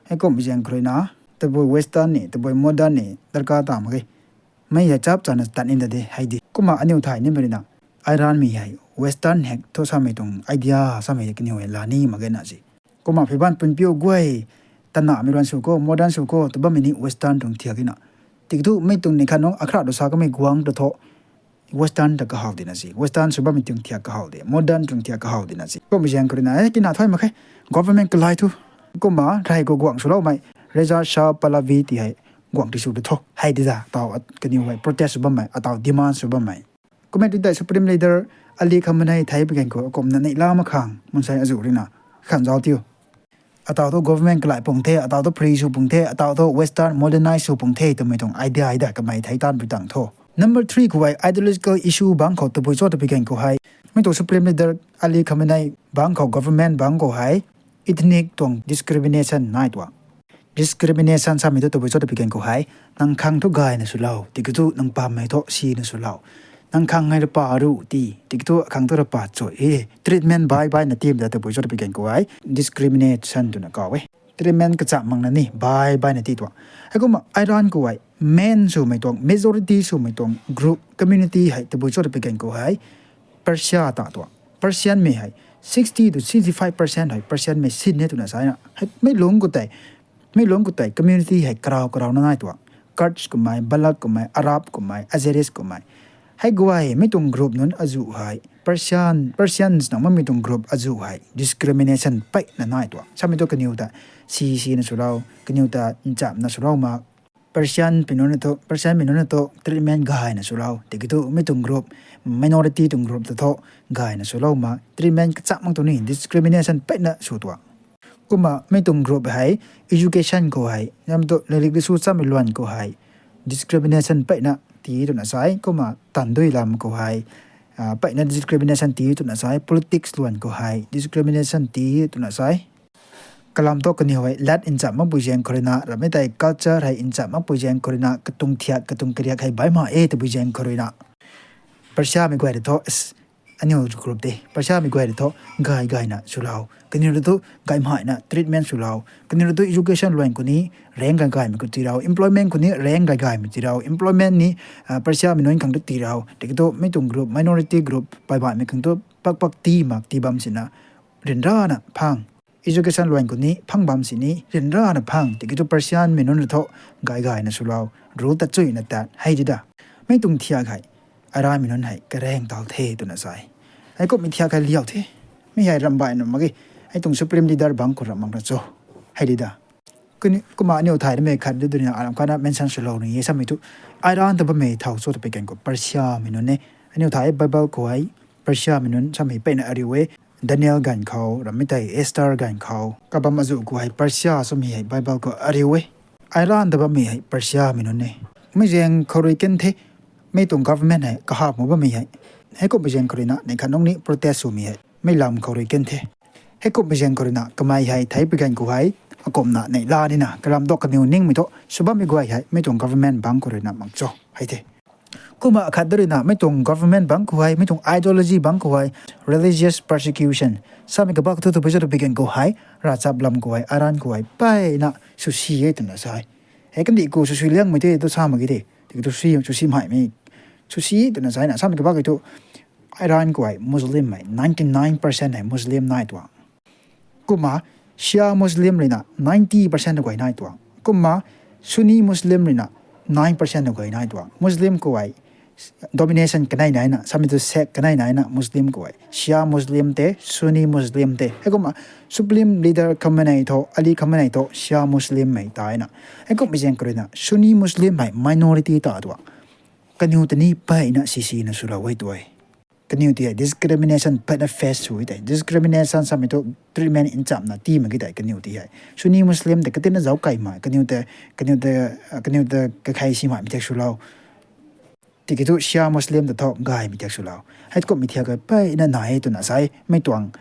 Heikumhmei zaeng khou ruina tabui western ni, tabui modern ni darkar ta mak ge. Mi hei chap chana tat ni ta de hei di. Kumna aniu thay nimei ruina Iranmei hei western hak thu samei tuang idea samei kaniw hei la ni mak ge na si. Kumna pheyban pun piu guay, tanamei ruan sw khou, modern sw khou tw bammei ni western tuang thiak na. Tiki thu mi tuang ni khat nung akharat rui sa kamei guangc ta thu western ta kahaw di na si. Western sw bammei tuang thiak kahaw de, modern tuang thiak kahaw di na si. Kumhmei zaeng khou ruina e kina thay mak khe, government kalai thu. Kumna rey khou guangc swloumei Reza Shah Pahlavi ti hei guangc ti sw ta tho hei di za, ataw kaniw hei protest sw bammei, ataw demand sw bammei. Kumna tu tei Supreme Leader Ali Khamenei thei pui gan khou akumhna neihla mak khang mansei azuh ruina khan zauc tiu. Ataw thu government kalai pung the, ataw thu free sw pung the, ataw thu western modernize sw pung the twmei tuang idea hei da kamei thei taanvpui tang tho. Number three khou hei ideological issue bangc khou tabui cho twpui gan khou hei, mi tuang Supreme Leader Ali Khamenei bangc khou, government bangc khou hei ethnic tuang discrimination nai tuang. Discrimination samei thu tabui cho twpui gan khou hei, nang khang thu gayna swlou, tiki thu nang pammei thu sina swlou. Nang khang hei rapa ru ti, tiki thu akhang thu rapa cho e. Treatment bai bai na tim da tabui cho twpui gan khou hei discrimination twna kaw e. Treatment kachap mak na ni bai bai na ti tuang. Heikumna Iran khou hei main swmei tuang, majority swmei tuang group, community hei tabui cho twpui gan khou hei Persia ta tuang. Persianmei hei sixty to sixty-five percent hei Persianmei sin e twna sa na. Hei mei lungc khou tei, mei lungc khou tei community hei karau karau na nai tuang. Kurds kummei, Baloch kummei, Arab kummei, Azeris kummei. Hei guay mei tuang group nunc azuh hei Persian, Persians nang mamei tuang group azuh hei discrimination peyna nai tuang. Samei thu kaniw ta si si na swlou, kaniw ta ncham na swlou ma. Persian pei nunc na thu, Persianmei nunc na thu treatment gayna swlou. Tiki thu mei tuang group, minority tuang group ta thu gayna swlou ma. Treatment kachap mak tu ni discrimination peyna sw tuang. Kumna mei tuang group hei education khou hei, nam tu lairik risu chammei luan khou hei discrimination peyna ti twna sa e. Kumna tandui lam khou hei, ah, peyna discrimination ti twna sa e. Politics luan khou hei discrimination ti twna sa e. Kalam thu kaniw hei lat ncham makpui zaeng khou ruina, ramei tei culture hei ncham makpui zaeng khou ruina, katuang thiak, katuang kariak hei bai ma e tabui zaeng khou ruina. Persiamei guay ta thu, aniu group de, Persiamei guay ta thu gay gayna swlou. Kaniw ta thu gaymei na treatment swlou. Kaniw ta thu education luan khou ni rank gay gaymei khou tii rau. Employment khou ni rank gay gaymei tii rau. Employment ni, ah, Persiamei nunc khang ta tii rau. Tiki thu mei tuang group, minority group bai baihmei khang thu pak pak tii mak tii bam sina ryanrana phang. Education luan khou ni phang bam sini ryanrana phang. Tiki thu Persianmei nunc ta thu gay gayna swlou. Rule ta chuyna tat hei di da. Mei tuang thiak hei Iranmei nunc hei kareng tal the twna sa e. Heikumhmei thiak hei liau the. Mi hei ramh baihna mak ge. Hei tuang supreme leader bangc khou ramh mak na cho, hei di da. Kumna aniu thay namei khat du du ni aram khatna mention swlou ni e samei thu, Iran ta bammei thau cho twpui gan khou Persiamei nunc e. Aniu thay Bible khou hei Persiamei nunc samei peyna ariu e. Daniel ganv khou, ramei tei Esther ganv khou kabam azuh khou hei Persia samei hei Bible khou ariu e. Iran ta bammei hei Persiamei nunc e. Mei zaeng khou rui kan the, mei tuang government hei kahap mu bammei hei. Heikumhmei zaeng khou ruina neih khat nungc ni protest swmei hei mei lam khou rui kan the. Heikumhmei zaeng khou ruina kamei hei theipui gan khou hei akumhna neih la nina kalam thu kaniw ningmei thu sw bammei guay hei mei tuang government bangc khou ruina mak cho, hei the. Kumna akhat du ruina mei tuang government bangc khou hei, mei tuang ideology bangc khou hei religious persecution samei kabak thu tabui cho twpui gan khou hei ravchap lam khou hei, Iran khou hei peyna swsi e twna sa e. Hei kandih khou swsi liangmei the tu sa mak ge de. Tiki thu swsi, swsi maimei, swsi twna sa na samei kabak thu Iran khou hei Muslimmei ninety nine percent hei Muslim nai tuang. Kumna Shia Muslim ruina ninety percent na guay nai tuang. Kumna Sunni Muslim ruina nine percent na guay nai tuang. Muslim khou hei domination kanei naina, samei thu sect kanei naina Muslim khou hei Shia Muslim tei, Sunni Muslim tei. Heikumna supreme leader Khamenei thu, Ali Khamenei thu Shia Muslimmei taina. Heikumhmei zaeng khou ruina Sunni Muslim hei minority ta tuang. Kaniw ta ni peyna sisina swlou e tu e. Kaniw ta hei discrimination peyna face sw e tei. Discrimination samei thu treatment nchamna tii mak ge tei kaniw ta hei. Sunni Muslim ta katina zauc kaimei, kaniw ta, kaniw ta, kaniw ta kakhei simaimei thiak swlou. Tiki thu Shia Muslim ta thu gaymei thiak swlou. Heikumhmei thiak hei peyna nai e twna sa e. Mei tuang,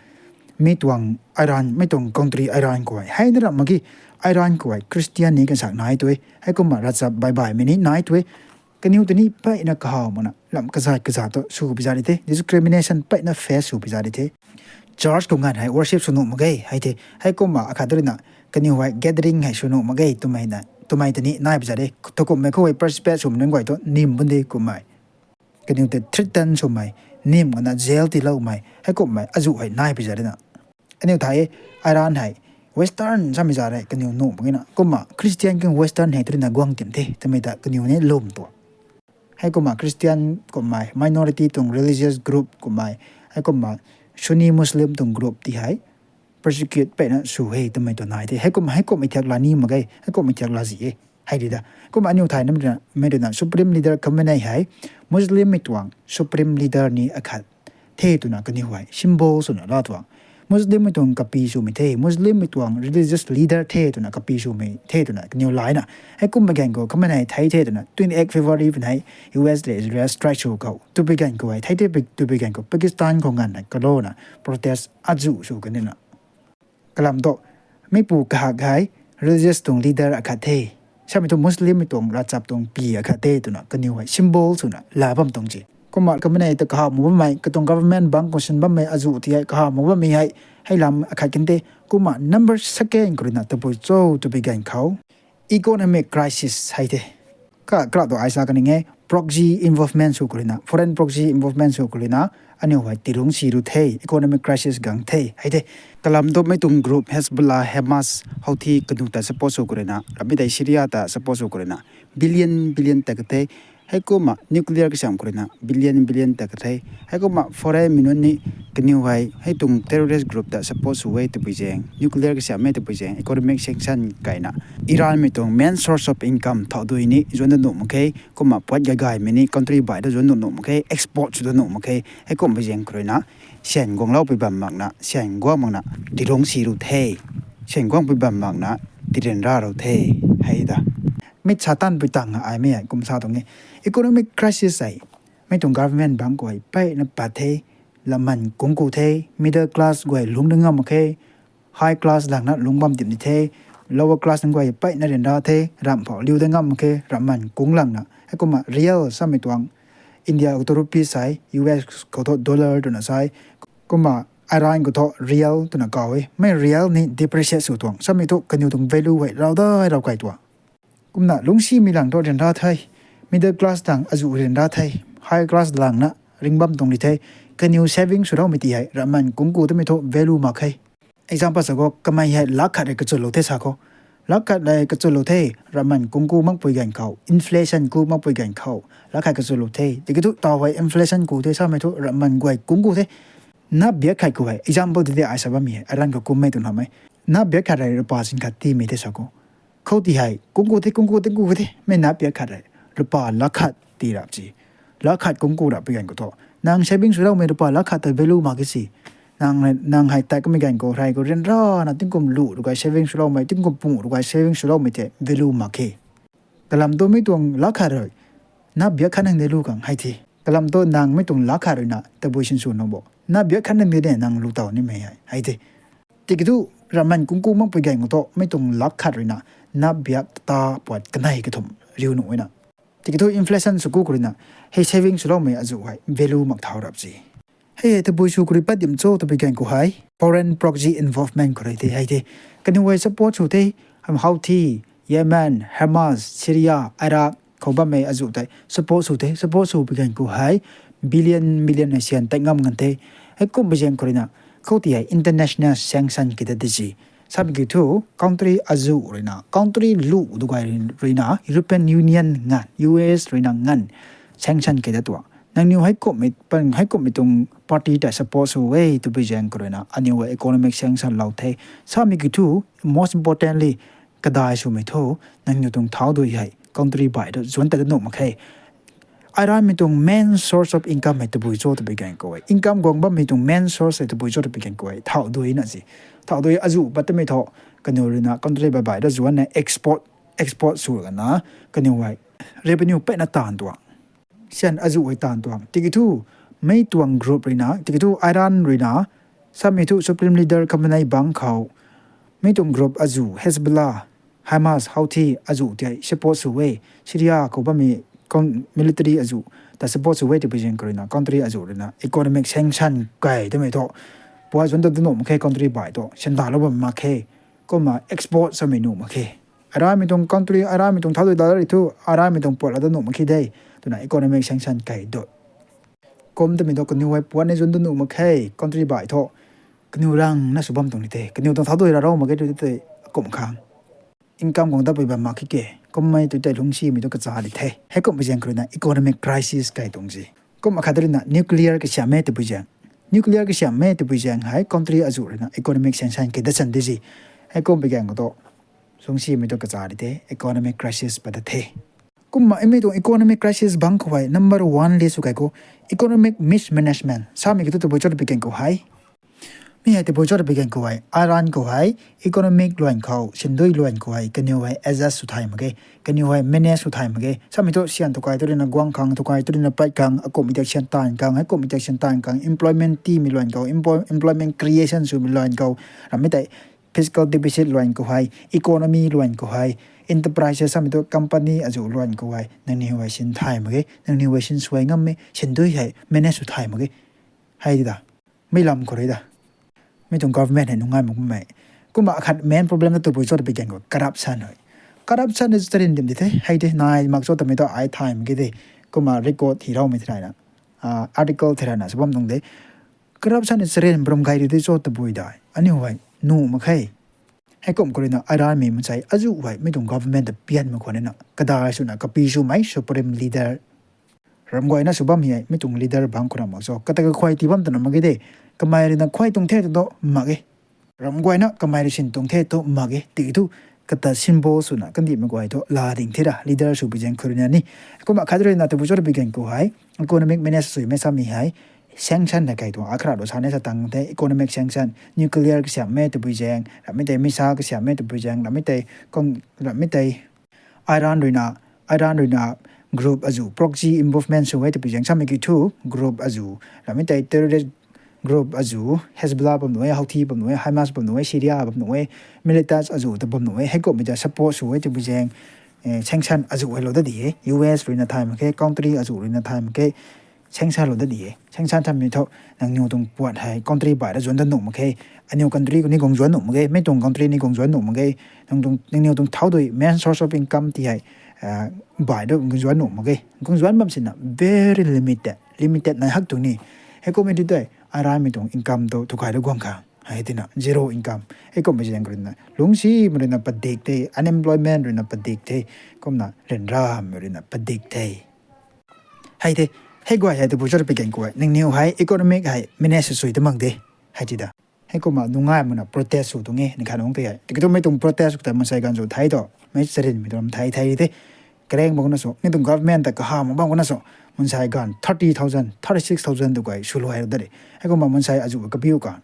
mei tuang Iran, mei tuang country Iran khou hei, hei na ramh mak ge, Iran khou hei Christian ni kansak nai tu e. Heikumna ravchap bai baihmei ni nai tu e. Kaniw ta ni peyna kahaw makna lam kazat kazat thu sw pi za di the, discrimination peyna face sw pi za di the. Church khou nganv hei worship sw nuh mak ge, hei the. Heikumna akhat du ruina kaniw hei gathering hei sw nuh mak ge twmei ta ni nai pi za de. Thukumhmei khou hei participate swmei nunc guay thu nim bun de kummei. Kaniw ta threaten swmei, nim kana jail tiiloumei, heikumhmei azuh hei nai pi za ruina. Aniu thay e, Iran hei Western samei za rei kaniw nuh mak ge na. Kumna Christian khang Western hei tu ruina guang tim the twmei ta kaniw ni lwm tuang. Heikumna Christian kummei, minority tuang religious group kummei, heikumna Sunni Muslim tuang group ti hei persecute peyna sw e twmei tu nai the. Heikum, heikumhmei thiak la ni mak ge, heikumhmei thiak la zi e, hei di da. Kumna aniu thay namei ruina supreme leader Khamenei hei Muslimmei tuang supreme leader ni akhat the twna kaniw hei symbol swna la tuang. Muslimmei tuang kapi swmei the, Muslimmei tuang religious leader the twna kapi swmei the twna kaniw laina. Heikumhmei ganv khou Khamenei thei the twna twenty eight February pun hei U S le Israel strike sw khou twpui ganv khou hei thei the, twpui ganv khou Pakistan khou nganv hei kalouna protest azuh sw kanina. Kalam thu, mipu kahak hei religious tuang leader akhat the. Samei thu Muslimmei tuang ravchap tuang pi akhat the twna kaniw hei symbol swna la bam tuang ci. Kumna kamei ta kahaw mak bammei, katuang government bangc khou sin bammei azuh ti hei kahaw mak bammei hei, hei lam akhat kan the. Kumna number second khou ruina tabui cho twpui ganv khou, economic crisis hei the. Ka kra tu ai sa kaning e, proxy involvement sw khou ruina, foreign proxy involvement sw khou ruina, aniu hei tirungc si ru the, economic crisis gang the hei the. Kalam tu mei tuang group Hezbollah, Hamas, Houthi kaniw ta support sw khou ruina, ramei tei Syria ta support sw khou ruina, billion billion ta ka the. Heikumna nuclear kasiam khou ruina billion billion ta ka the. Heikumna foreign mei nunc ni kaniw hei hei tuang terrorist group ta support sw e twpui zaeng, nuclear kasiam e twpui zaeng, economic sanction kaina, Iranmei tuang main source of income thau dui ni zuan da nuh mak khe. Kumna puat gaygaymei ni country baih da zuan da nuh mak khe, export sw da nuh mak khe. Heikumhpui zaeng khou ruina syan guangloupui bam makna, syan guang makna tirungc si ru the, syan guangpui bam makna tiryanra ru the hei ta. Mei sa tanpui tang aimei hei kum sa tuang e. Economic crisis hei mei tuang government bangc khou hei mpeyna pat the, lamman kungc ku the, middle class guay lungc da ngam mak khe, high class langna lungc bam dim ni the, lower class nunc guay mpeyna ryanra the, ramh phou liu da ngam mak khe, ramhman kungc langna. Heikumna real samei tuang India khou thu rupees hei, U S khou thu dollar twna sa e, kumna Iran khou thu rial twna kaw e. Mei rial ni depreciate sw tuang, samei thu kaniw tuang value hei rav dai rav kai tuang. Kumna lungcsimei lang thu ryanra the, middle class lang azuh ryanra the, high class langna ring bam tuang ni the. Kaniw saving swloumei ti hei ramhman kungc ku tamei thu value mak khe. Example sa khou, kamei hei lakh khat rei kachulou the sa khou, lakh khat rei kachulou the, ramhman kungc ku makpui ganv khou, inflation ku makpui ganv khou, lakh khat kachulou the. Tiki thu taw hei inflation ku the samei thu ramhman guay kungc ku the. Nap biak khat khou hei, example tei de ai sa bammei hei, aran khou kummei tw namei. Nap biak khat rei rupa sing khat tiimei the sa khou, khou ti hei kungc ku the, kungc ku the, kungc ku the, mei nap biak khat rei rupa lakh khat ti rap ci. Lakh khat kungc ku rap pui ganv khou thu, nang saving swloumei rupa lakh khat ta value mak khe si. Nang hei tat kamei ganv khou rey khou ryanrana tingkum lu rui gay saving swloumei, tingkum pung rui gay saving swloumei tei value mak khe. Kalam tu mei tuang lakh khat rui nap biak khat nang de lu khang hei the. Kalam tu nang mei tuang lakh khat ruina tabui sinsw nuh bo, nap biak khat nang de de nang lu taw nimei hei hei the. Tiki thu ramhman kungc ku makpui ganv khou thu mei tuang lakh khat ruina nap biak ta puat kanei kathumh riu nuh e na. Tiki thu inflation sw ku khou ruina hei saving swloumei azuh hei value mak thau rap ci. Hei hei tabui sw khou rui pat dim cho twpui ganv khou hei foreign proxy involvement khou rui the hei the. Kaniw hei support sw the, ham Houthi, Yemen, Hamas, Syria, Iraq khou bammei azuh tei support sw the, support sw pui ganv khou hei billion million hei syan tat ngam ngan the. Heikumhpui zaeng khou ruina khou ti hei international sanction kei ta di si. Samei kiu thu country azuh ruina, country lu du gay ruina, European Union ngan, U S ruina ngan sanction kei ta tuang. Nangniw heikumhmei tuang party ta support sw e twpui zaeng khou ruina aniw hei economic sanction lou the. Samei kiu thu most importantly kadai swmei thu nangniw tuang thau dui hei country baih tu zuanc tat da nuh mak khe. Iranmei tuang main source of income hei tabui cho twpui ganv khou e, income guang bammei tuang main source hei tabui cho twpui ganv khou e, thau dui na si. Thau dui azuh pat tamei thu kaniw ruina country baih baih tu zuanc na export, export sw gana kaniw hei revenue mpeyna taanv tuang, syan azuh hei taanv tuang. Tiki thu mei tuang group ruina, tiki thu Iran ruina, samei thu supreme leader khamenei bangc khou mei tuang group azuh Hezbollah, Hamas, Houthi azuh tei support sw e, Syria khou bammei military azuh ta support sw e twpui zaeng khou ruina country azuh ruina economic sanction kei tamei thu puat zuanc tat da nuh mak khe, country baih tu syan dalou bam mak khe. Kumna export samei nuh mak khe. Aramei tuang country, aramei tuang thau dui da ri thu aramei tuang puat la da nuh mak khe de twna economic sanction kei tu kum tamei thu kaniw hei puat ni zuanc da nuh mak khe, country baih thu kaniw rang na sw bam tuang ni the, kaniw tuang thau dui ra rou mak khe tu tei akumh khang income guang datpui bam mak khe ke. Kummei tu tei lungcsimei tu kacha di the. Heikumhpui zaeng khou ruina economic crisis kei tuang si. Kum akhat ruina nuclear kasiam e twpui zaeng, nuclear kasiam e twpui zaeng hei country azuh ruina economic sanction kei dat san di si. Heikumhpui ganv khou tu lungcsimei tu kacha di the, economic crisis pat da the. Kumna mei tuang economic crisis bangc khou hei number one list sw kei khou economic mismanagement samei kiu thu tabui cho twpui ganv khou hei, mi hei tabui cho twpui ganv khou hei Iran khou hei economic luan khou, sindui luan khou hei kaniw hei adjust sw thay mak khe, kaniw hei manage sw thay mak khe. Samei thu syan thukai tu ruina guang khang, thukai tu ruina pat khang, akumhmei tak syan taanv khang, heikumhmei tak syan taanv khang, employment tiimei luan khou, employment creation swmei luan khou, rammei tei fiscal deficit luan khou hei, economy luan khou hei, enterprises samei thu company azuh luan khou hei nangniw hei sin thay mak ge, nangniw hei sin suai ngam e, sin dui hei manage sw thay mak ge. Hei di da, mei lam khou rui da, mi tuang government hei nungai mak kummei. Kumna akhat main problem na tabui cho ta pui gan khou corruption hei. Corruption ni charin dim di the, hei di nai mak cho tamei thu ai thay mak ge de. Kumna record hi raumei thei na, article thei na sw bam tuang de. Corruption ni charin brum gay ri di cho tabui dai aniu hei nuh mak khe. Heikum khou rui na Iran mi mansei azuh hei mi tuang government ta pian mak khwan na kadai swna kapi swmei supreme leader ramh guayna sw bam hei mi tuang leader bangc khou na mak cho kata kakhuay tii bam twna mak ge de. Kamei rui na khuay tuang the tu tu mak ge. Ramh guayna kamei rui sin tuang the tu mak ge. Tiki thu kata symbol swna kandihmei guay thu la ding the ra leader sw pui zaeng khou rui na ni. Kumna khat rui na tabui cho ta pui gan khou hei economic manage swmei samei hei sanction na kai tuang akhat rui sa ni sa tang the, economic sanction, nuclear kasiamhmei tabui zaeng, ramhmei tei missile kasiamhmei tabui zaeng, ramhmei tei, ramhmei tei Iran rui na, Iran rui na group azuh proxy involvement sw e tabui zaeng samei ki thu group azuh, ramhmei tei terrorist group azuh, Hezbollah bam nuh e, Houthi bam nuh e, Hamas bam nuh e, Syria bam nuh e, militants azuh ta bam nuh e, heikumhmei ta support sw e tabui zaeng, sanction azuh hei lou dat di e. U S rui na thay mak khe, country azuh rui na thay mak khe, sanction lou dat di e. Sanction thammei thu nangniw tuang puat hei country baih ra zuan dat nuh mak khe. Aniw country khou ni guang zuan nuh mak ge, mei tuang country ni guang zuan nuh mak ge. Nangniw tuang thau dui main source of income ti hei baih ra guang zuan nuh mak ge. Guang zuan bam sina very limited, limited nai hak tuang ni. Heikumhmei di tei Iranmei tuang income tu thukai ra guang kha, hei tina zero income. Heikumhmei zaeng rui na lungcsimei rui na padik the, unemployment rui na padik the, kumna ryanramei rui na padik the. Hei the, hei guay hei tabui cho ta pui gan khou hei nangniw hei economic hei manage sw ta mak de, hei ti da. Heikumna nungai makna protest sw tuang e ni khat nungc tei hei. Tiki thu mei tuang protest khou tei mansei ganv sw thei tu, mei charinmei tu ram thei thei the. Kareng bam khou na sw, ni tuang government ta kaha mak bam khou na sw, mansei ganv thirty thousand, thirty six thousand tu guay sw luai dat e. Heikumna mansei azuh kabiu kan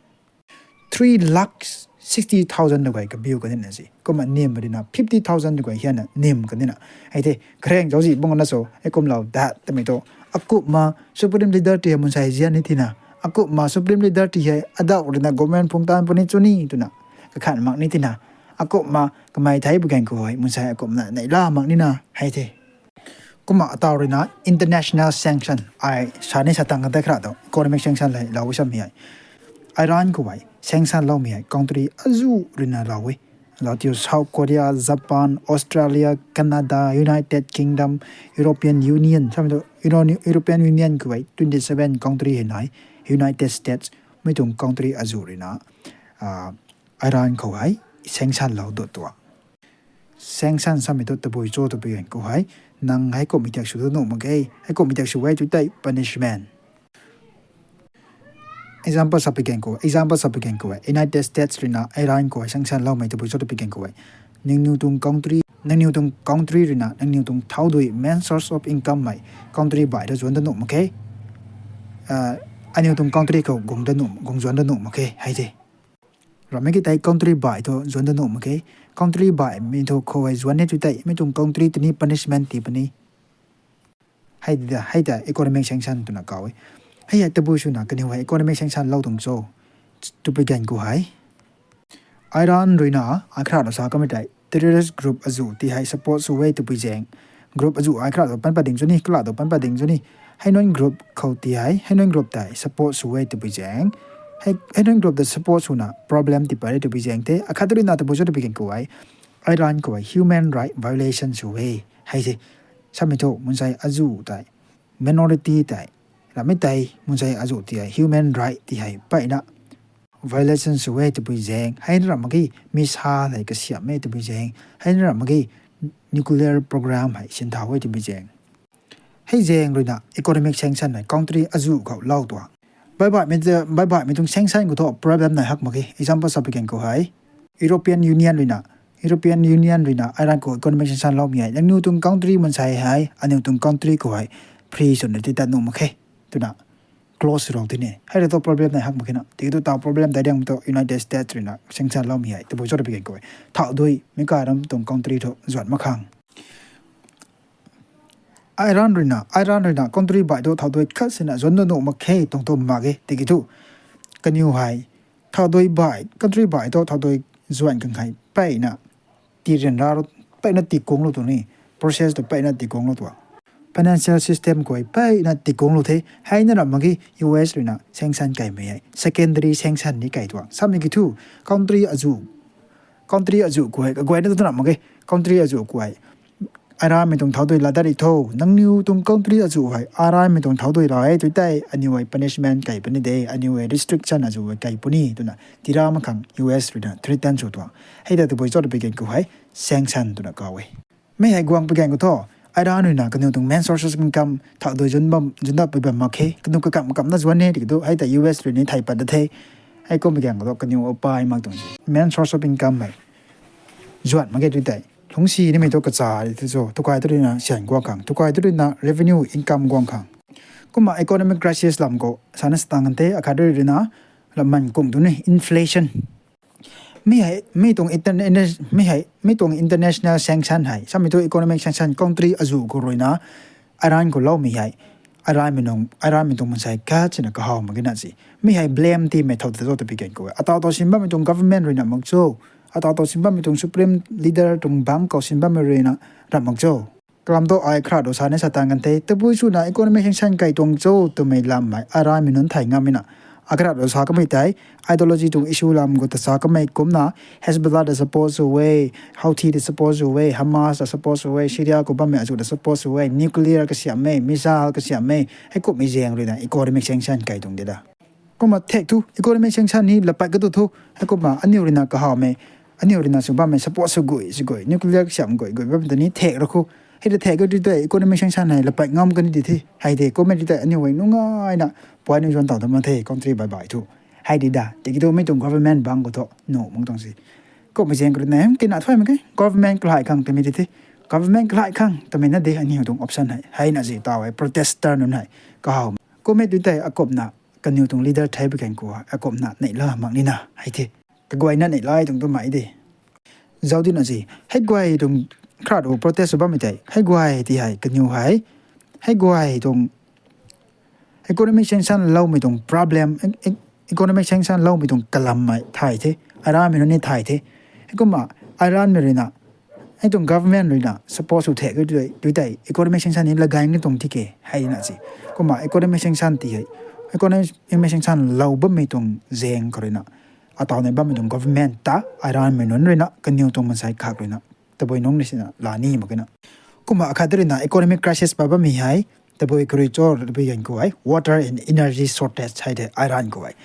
three lakh sixty thousand tu guay kabiu kan nina si. Kumna nim rui na fifty thousand tu guay hianna nim kan nina. Hei the, kareng zauczi bam khou na sw, heikumlou dat tamei tu, akumhna supreme leader ti hei mansei zian ni tina, akumhna supreme leader ti hei adauh rui na government phung taanv puni chu ni twna kakhan mak ni tina, akumhna kamei thei pui gan khou hei mansei akumhna neihla mak nina, hei the. Kumna ataw rui na international sanction ai sa ni sa tang kan tei kara tu economic sanction hei lou samei hei. Iran khou hei sanction loumei hei country azuh rui na lou e. Lou tiu South Korea, Japan, Australia, Canada, United Kingdom, European Union samei tu, European Union khou hei twenty seven country hei nai, United States, mei tuang country azuh rui na Iran khou hei sanction lou dut tua. Sanction samei tu tabui cho ta pui gan khou hei, nang heikumhmei tiak sw dat nuh mak ge, heikumhmei tiak sw e tu tei punishment. Example sa pui gan khou, example sa pui gan khou e, United States rui na Iran khou hei sanction loumei tabui cho ta pui gan khou e. Nangniw tuang country, nangniw tuang country rui na nangniw tuang thau dui main source of income hei country baih ra zuan dat nuh mak khe. Aniw tuang country khou guang zuan dat nuh mak khe, hei the. Ramhmei ki tei country baih thu zuan dat nuh mak khe. Country baihmei thu khou hei zuan e tu tei mei tuang country tei ni punishment tii puni. Hei ta economic sanction twna kaw e. Hei hei tabui swna kaniw hei economic sanction lou tuang cho ta pui gan khou hei, Iran rui na akhat rui sa kamei tei terrorist group azuh ti hei support sw e twpui zaeng, group azuh akhat tu pan pat ding cho ni, kala tu pan pat ding cho ni. Hei nunc group khou ti hei, hei nunc group tei support sw e twpui zaeng, hei nunc group ta support swna problem tii pat re twpui zaeng the. Akhat rui na tabui cho twpui gan khou hei, Iran khou hei human right violation sw e. Hei se samei thu mansei azuh tei, minority tei, ramhmei tei mansei azuh ti hei human right ti hei peyna violation sw e twpui zaeng, hei na ramh mak ge missile hei kasiamh e twpui zaeng, hei na ramh mak ge nuclear program hei sinthau e twpui zaeng. Hei zaeng rui na economic sanction hei country azuh khou lou tuang. Baihbaihmei tuang sanction khou thu problem nai hak mak ge. Example sa pui gan khou hei, European Union rui na, European Union rui na Iran khou economic sanction loumei hei nangniw tuang country mansei hei aniw tuang country khou hei free swna ti tat nuh mak khe twna close rou tini. Hei rui thu problem nai hak mak khe na. Tiki thu taw problem dai diangmei thu United States rui na sanction loumei hei tabui cho twpui gan khou hei, thau dui mei kai ram tuang country thu zuan mak khang. Iran rui na, Iran rui na country baih thu thau dui khat sina zuan dat nuh mak khe tuang thu mak ge. Tiki thu kaniw hei thau dui baih, country baih thu thau dui zuan khang hei peyna tii ryanra, peyna tii kung lu tu ni, process tu peyna tii kung lu tu. Financial system khou hei peyna tii kung lu the, hei na ram mak ge U S ruina sanction kaimei hei. Secondary sanction ni kai tuang. Samei ki thu, country azu, country azu khou hei, kaguayna tu na ram mak ge, country azu khou hei. Arammei tuang thau dui la dat ri tho, nangniw tuang country azu hei, arammei tuang thau dui la e, tu tei, aniw hei punishment kai puni de, aniw hei restriction azu hei kai puni, twna, tira mak khang U S ruina threaten sw tuang. Hei ta tabui cho ta pui gan khou hei, sanction twna kaw e. Mi hei guang pui gan khou tho, aram ruina kaniw tuang main sources of income thau dui zun bam, zun dat pui bam mak khe, kaniw kakam kam na zuan ne, ti kadu, hei ta U S ruina thei pat da the, hei kum pui gan khou tho, kaniw upai mak tuang si. Main source of income hei. Zuan mak ge tu tei. Lungsi nimei tu kacha ri thu cho, tukai tu ruina sian guang khang, tukai tu ruina revenue income guang khang. Kumna economic crisis lam khou, sana stang te, akhat ruina, lam man kum tu ni, inflation. Mi hei, mi tuang interna-, mi hei, mi tuang international sanction hei, samei tu economic sanction country azu khou ruina, aram khou loumei hei, arammei nung, arammei tuang mansei khat sina kahaw mak ge na si. Mi hei blame tiimei thau ta cho ta pui gan khou. Ataw taw sin bammei tuang government ruina mak cho. Ataw taw sin bammei tuang supreme leader tuang bang khou sin bammei ruina ram mak cho. Kalam tu ai kharat rui sa ni sa tang kan the, tabui swna economic sanction kai tuang cho twmei lam hei, arammei nunc thei ngam e na. Akharat rui sa kamei tei, ideology tuang issue lam khou ta sa kamei kumna, Hezbollah ta support sw e, Houthi ta support sw e, Hamas ta support sw e, Syria khou bammei azu ta support sw e, nuclear kasiam e, missile kasiam e, hei kummei zaeng ruina economic sanction kai tuang de da. Kumna thek thu, economic sanction ni lapat katu thu, hei kumna aniw ruina kahawmei, aniw ruina sw bammei support sw gui, sw gui, nuclear kasiam gui, gui bam ta ni thek ra khu. Hei ta thek katu tei economic sanction hei lapat ngam kani di the, hei de, kummei di tei aniw hei nungaina, puai ni zuan taw ta mak the, country bai bai thu. Hei di da, tiki tu mi tuang government bang khou tho, nuh mak tuang si. Kummei zaeng khou ruina, kina thuai mak ge, government kalai khang twmei di the. Government kalai khang twmei na de, aniw tuang option hei. Hei na zi taw hei, protester nunc hei, kahaw. Kummei di tei akumna, kaniw tuang leader thei pui gan khou, akumna neihla mak nina, hei the. Kaguayna neihlai tuang tu mai de. Zauc dina si, hei guay tuang kharat rui protest sw bammei tei, hei guay ti hei, kaniw hei, hei guay tuang economic sanction loumei tuang problem, e-, e-, economic sanction loumei tuang kalammei thay the, arammei nunc ni thay the. Hei kumna, arammei ruina, hei tuang government ruina support sw the, tu tei, tu tei economic sanction ni lagai ni tuang tike, hei na si. Kumna economic sanction ti hei, economic sanction lou bammei tuang zaeng khou ruina, ataw nei bammei tuang government ta, arammei nunc ruina, kaniw tuang mansei khat ruina, tabui nungc ni sina la ni mak ge na. Kumna akhat ruina economic crisis pa bammei hei, tabui khou rui cho ta pui gan khou hei, water and energy shortage hei de, aram khou hei.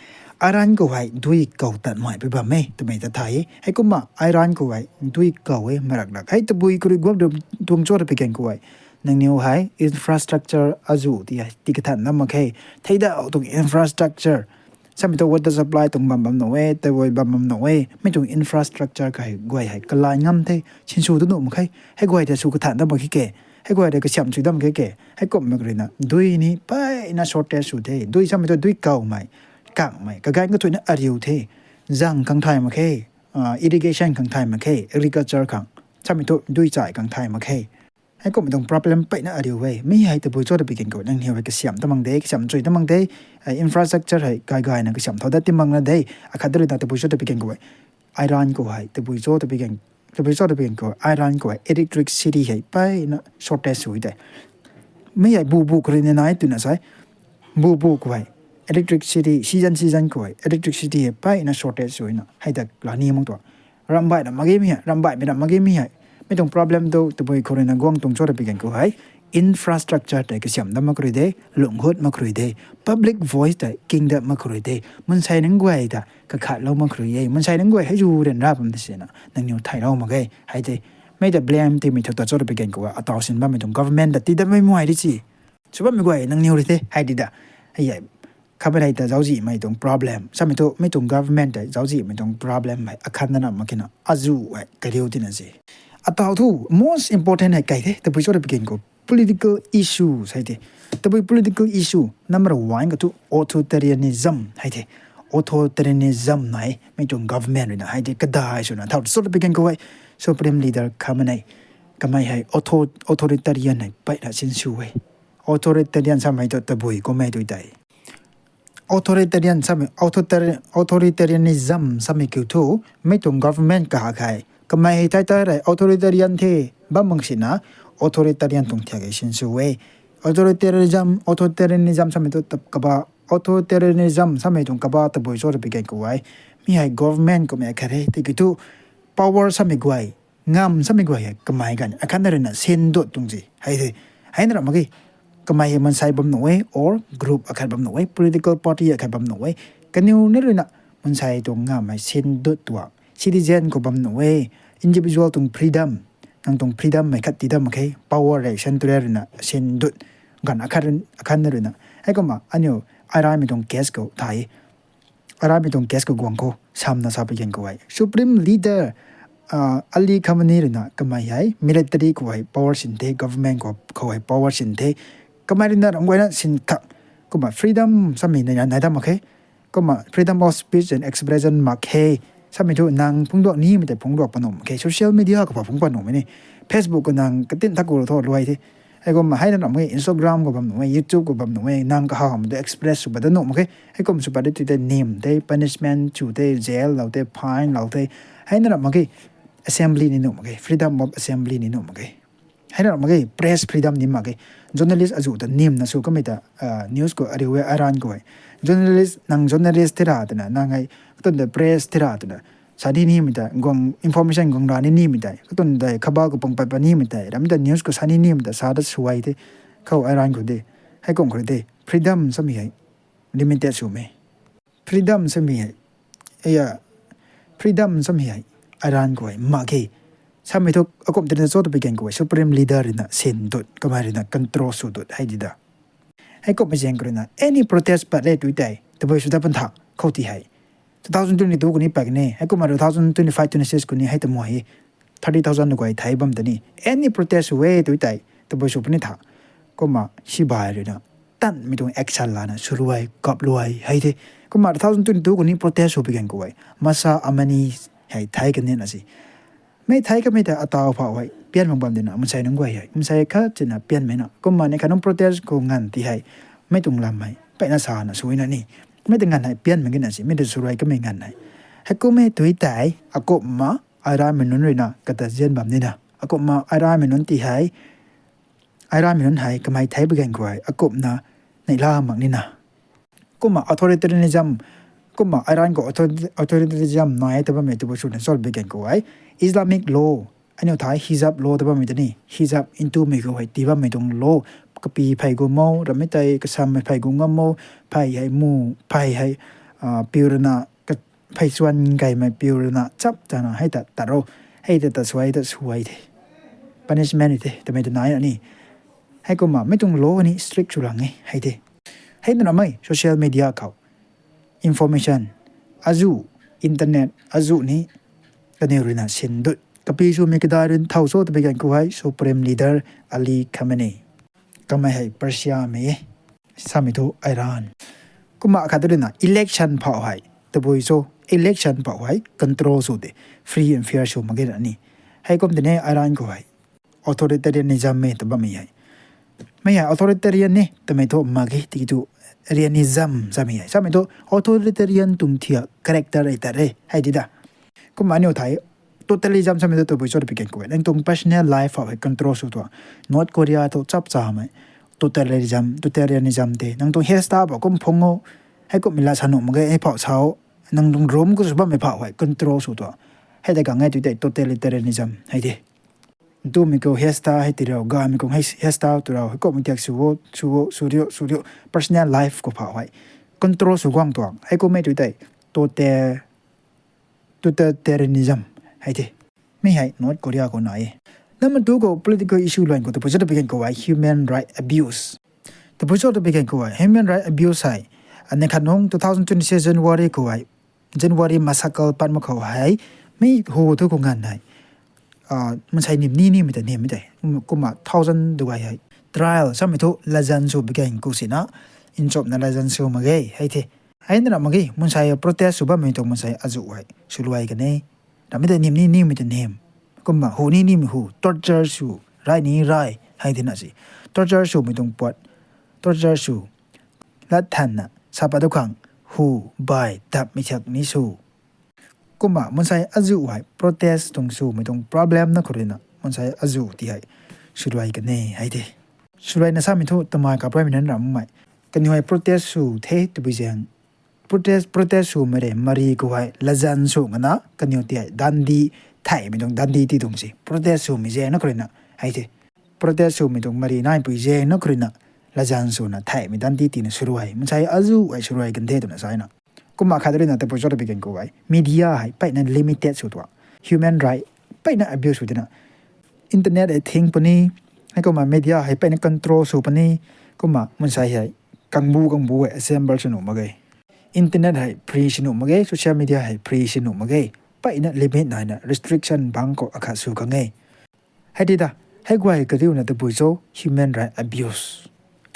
Aram khou hei, dui kaw tatmei pui bam e, twmei ta thay e. Hei kumna aram khou hei, dui kaw e, marak rak. Hei tabui khou rui guang tuang cho ta pui gan khou hei. Nangniw hei, infrastructure azu ti hei, ti kathan na mak khe. Theida tuang infrastructure. Samei tu water supply tuang bam bam nuh e, tabui bam bam nuh e, mi tuang infrastructure kha hei guay hei kalai ngam the, sinsw tu nuh mak khe, hei guay ta sw kathan ta mak khe ke, hei guay ta kasiam sw dam khe ke, hei kum mak ruina, dui ni peyna shortage sw the, dui samei tu dui kawmei, kangmei, kaganv kathuina ariu the, zang khang thay mak khe, ah, irrigation khang thay mak khe, agriculture khang, samei tu dui chai khang thay mak khe. Hei kummei tuang problem peyna ariu e. Mi hei tabui cho ta pui gan khou nangniw hei kasiam ta mang de, kasiam chui ta mang de. Hei infrastructure hei gay gayna kasiam thau dat ti mang na de. Akhat ruina tabui cho ta pui gan khou hei. Aram khou hei, tabui cho ta pui gan, tabui cho ta pui gan khou, aram khou hei, electricity hei peyna shortage sw tei. Mi hei bu bu khou ruina nai twna sai. Bu bu khou hei, electricity, season season khou hei, electricity hei peyna shortage sw na. Hei ta la ni mak tuang. Ramh baihna mak ge mi hei, ramh baihmei ram mak ge mi hei. Mi tuang problem tu tabui khou ruina guang tuang cho ta pui gan khou hei. Infrastructure tei kasiam dam mak rui de, lungc hut mak rui de. Public voice tei king dat mak rui de. Mansei nunc guay ta kakhatlou mak rui e. Mansei nunc guay hei zu ryanra bam ta sina, nangniw thaylou mak ge. Hei tei, mi ta blame tiimei thu ta cho ta pui gan khou hei, ataw sin bammei tuang government ta tii datmei muai di si. Sw bammei guay nangniw rui the, hei di da. Hei hei, khamei hei ta zauczihmei tuang problem. Samei tu, mi tuang government tei zauczihmei tuang problem hei, akhat na na mak khe na, azu hei, kariu tina si. Ataw thu, most important hei kai the, tabui cho ta pui gan khou, political issue hei the. Tabui political issue, number one khou thu, authoritarianism hei the. Authoritarianism nai, mi tuang government ruina hei the, kadai swna, thau cho ta pui gan khou hei, supreme leader khamei nei, kamei hei, author-, authoritarian hei, peyna sinsw e. Authoritarian samei tu tabui kummei tu tei. Authoritarian samei, authoritar-, authoritarianism samei kiu thu, mei tuang government kahak hei kamei hei tei tei rei authoritarian the bam mak sina, authoritarian tuang thiak e sinsw e. Authoritarianism, authoritarianism samei tu tab kaba, authoritarianism samei tuang kaba tabui cho twpui gan khou e, mi hei government kummei khat re tiki thu power samei guay, ngam samei guay hei kamei ganv akhatna ruina sindut tuang zi hei the. Heina ra mak ge, kamei hei mansei bam nuh e or group akhat bam nuh e, political party akhat bam nuh e. Kaniw na ruina mansei tuang ngam hei sindut tuang, citizen khou bam nuh e, individual tuang freedom, nang tuang freedom mei khat ti dam mak khe, power hei central ruina sindut ganv akhat, akhatna ruina. Heikumna aniu Iranmei tuang case khou thei, Iranmei tuang case khou guang khou samna sa pui gan khou e, Supreme Leader Ali Khamenei ruina kamei hei military khou hei power sin the, government khou, khou hei power sin the, kamei ruina ram guayna sin kha. Kumna freedom samei na nai dam mak khe. Kumna freedom of speech and expression mak khe. Samei thu nang phungduak nimei tei phungduak panuh mak khe. Social media khou pa phung panuhmei ni. Facebook khou nang katin thak khou tho luai the. Heikumna heina ram e, Instagram khou bam nuh e, YouTube khou bam nuh e, nang kahawmei tu express sw pat da nuh mak khe. Heikum sw pat di tu tei nim the, punishment chu the, jail lou the, fine lou the. Heina ram mak ge, assembly ni nuh mak ge, freedom of assembly ni nuh mak ge. Heina ram mak ge, press freedom ni mak ge. Journalist azuh ta nimna sw kamei ta news khou ariu e, Iran khou e. Journalist, nang journalist tira twna, nang hei katuang ta press tira twna sa ni nimei tei, guang information guang ra ni nimei tei, katuang tei khabar khou pang pat pat nimei tei, ramei ta news khou sa ni nimei ta sa da sw e the. Khou Iran khou de, heikum khou de freedom samei hei limited swmei. Freedom samei hei, freedom samei hei Iran khou hei mak ge. Samei thu akum tina cho twpui gan khou e, Supreme Leader ruina sindut, kamei ruina control sw dut hei di da. Heikumna zaeng khou ruina any protest pat le tu tei tabui sw ta pan tha khou ti hei, two thousand twenty two khou ni pat kani, heikumna two thousand twenty five twenty six khou ni hei tamu hei thirty thousand guay thei bam ta ni, any protest sw e tu tei tabui sw puni tha. Kumna sibai ruina tanmei tuang action lana sw luai, kap luai hei the. Kumna two thousand twenty two khou ni protest sw pui gan khou e, Mahsa Amini hei thei kanina si. Mei thei kamei ta ataw phau hei pian mak bam dina, mansei nunc guay hei mansei khat china pianmei na. Kumna ni khat nunc protest khou nganv ti hei, mei tuang lam hei peyna sana suina ni, mei ta nganv hei pian mak gina si, mei ta sw rui kamei nganv hei. Heikum e tu tei akumna Iranmei nunc ruina kata zian bam nina, akumna Iranmei nunc ti hei, Iranmei nunc hei kamei thei pui gan khou e akumna neihla mak nina. Kumna authoritarianism, kumna Iran khou authoritarianism nai ta bammei tabui swna cho twpui gan khou e, Islamic law, aniu thei hijab law ta bammei ta ni, hijab ntumei khou hei ti bammei tuang law, kapi phey gu mo, ramei tei kasammei phey gu ngam mo, phey hei mu, phey hei piu ruina, phey chuan gaymei piu ruina chap tana hei ta tat ro, hei ta ta suai ta suai the, punishment the twmei ta nai ni. Heikumna mei tuang law ni strict sw lang e hei the. Hei nunc amei social media khou information azuh, internet azuh ni kaniw ruina sindut kapi swmei kadai rui thow cho twpui gan khou hei Supreme Leader Ali Khamenei. Kamei hei Persiamei e, samei thu Iran. Kumna khat ruina election phau hei tabui cho, election phau hei control sw de, free and fair sw mak ge na ni. Heikum tine Iran khou hei authoritarianism e ta bammei hei. Mei hei authoritarian ni twmei thu mak ge, tiki thu rianism samei hei, samei thu authoritarian tuang thiak character e ta re hei di da. Kumna aniu thei totalitarianism samei thu tabui cho twpui gan khou e, nang tuang personal life phau hei control sw tuang. North Korea thu chap chamei totalitarianism, totalitarianism te, nang tuang hairstyle phau kum phung o, heikum mei la sa nuh mak ge, hei phau sa o, nang tuang room khou sw bammei phau hei control sw tuang. Hei tei kang e tu tei totalitarianism hei de. Ntumei khou hairstyle hei ti rau, gamei khou hairstyle tu rau, heikum mei tiak sw o, sw o, sw rio, sw rio, personal life khou phau hei control sw guang tuang. Heikum e tu tei total totalitarianism hei the. Mi hei North Korea khou nai e. Number two khou political issue luan khou tabui cho twpui gan khou e human right abuse. Tabui cho twpui gan khou e human right abuse hei, neih khat nung two thousand twenty-six January khou hei, January massacre pat mak khou hei, mi hu thu khou nganv hei, mansei nim ni nimei ta nimmei tei, kumna thousand duay hei trial samei thu latzan sw pui gan khou sina, nchumhna latzan sw mak ge hei the. Hei na ra mak ge, mansei protest sw bammei tuang mansei azuh hei sw luai kan e. Ramei ta nim ni nimei ta nim, kumna hu ni nimei hu, torture sw, rai ni rai hei tina si. Torture swmei tuang puat, torture sw, lat thanna Sa pat tu khang, hu, bai, dap mi thiak ni sw. Kumna mansei azuh hei protest tuang swmei tuang problem na khou ruina mansei azuh ti hei swluai kan e hei de. Swluaina samei thu tamei kapraimei nunc ramh makmei. Kaniw hei protest sw the tabui zaeng. Protest, protest swmei rei mari khou hei latzan sw ngana kaniw ti hei dandi theihmei tuang dandi ti tuang si. Protest swmei zaeng na khou ruina hei de. Protest swmei tuang mari naipui zaeng na khou ruina latzan swna theihmei dandi tina swluai. Mansei azuh hei swluai kan the twna sa na. Kumna khat ruina tabui cho tabui kan khou hei media hei peyna limited sw tuang. Human right peyna abuse sw tina. Internet hei thing puni, heikumna media hei peyna control sw puni, kumna mansei hei kangbu kangbu hei assemble sw nuh mak ge. Internet hei free sw nuh mak ge, social media hei free sw nuh mak ge. Peyna limit naina restriction bangc khou akhat sw khang e. Hei ti ta, hei guay kadiuna tabui cho human right abuse.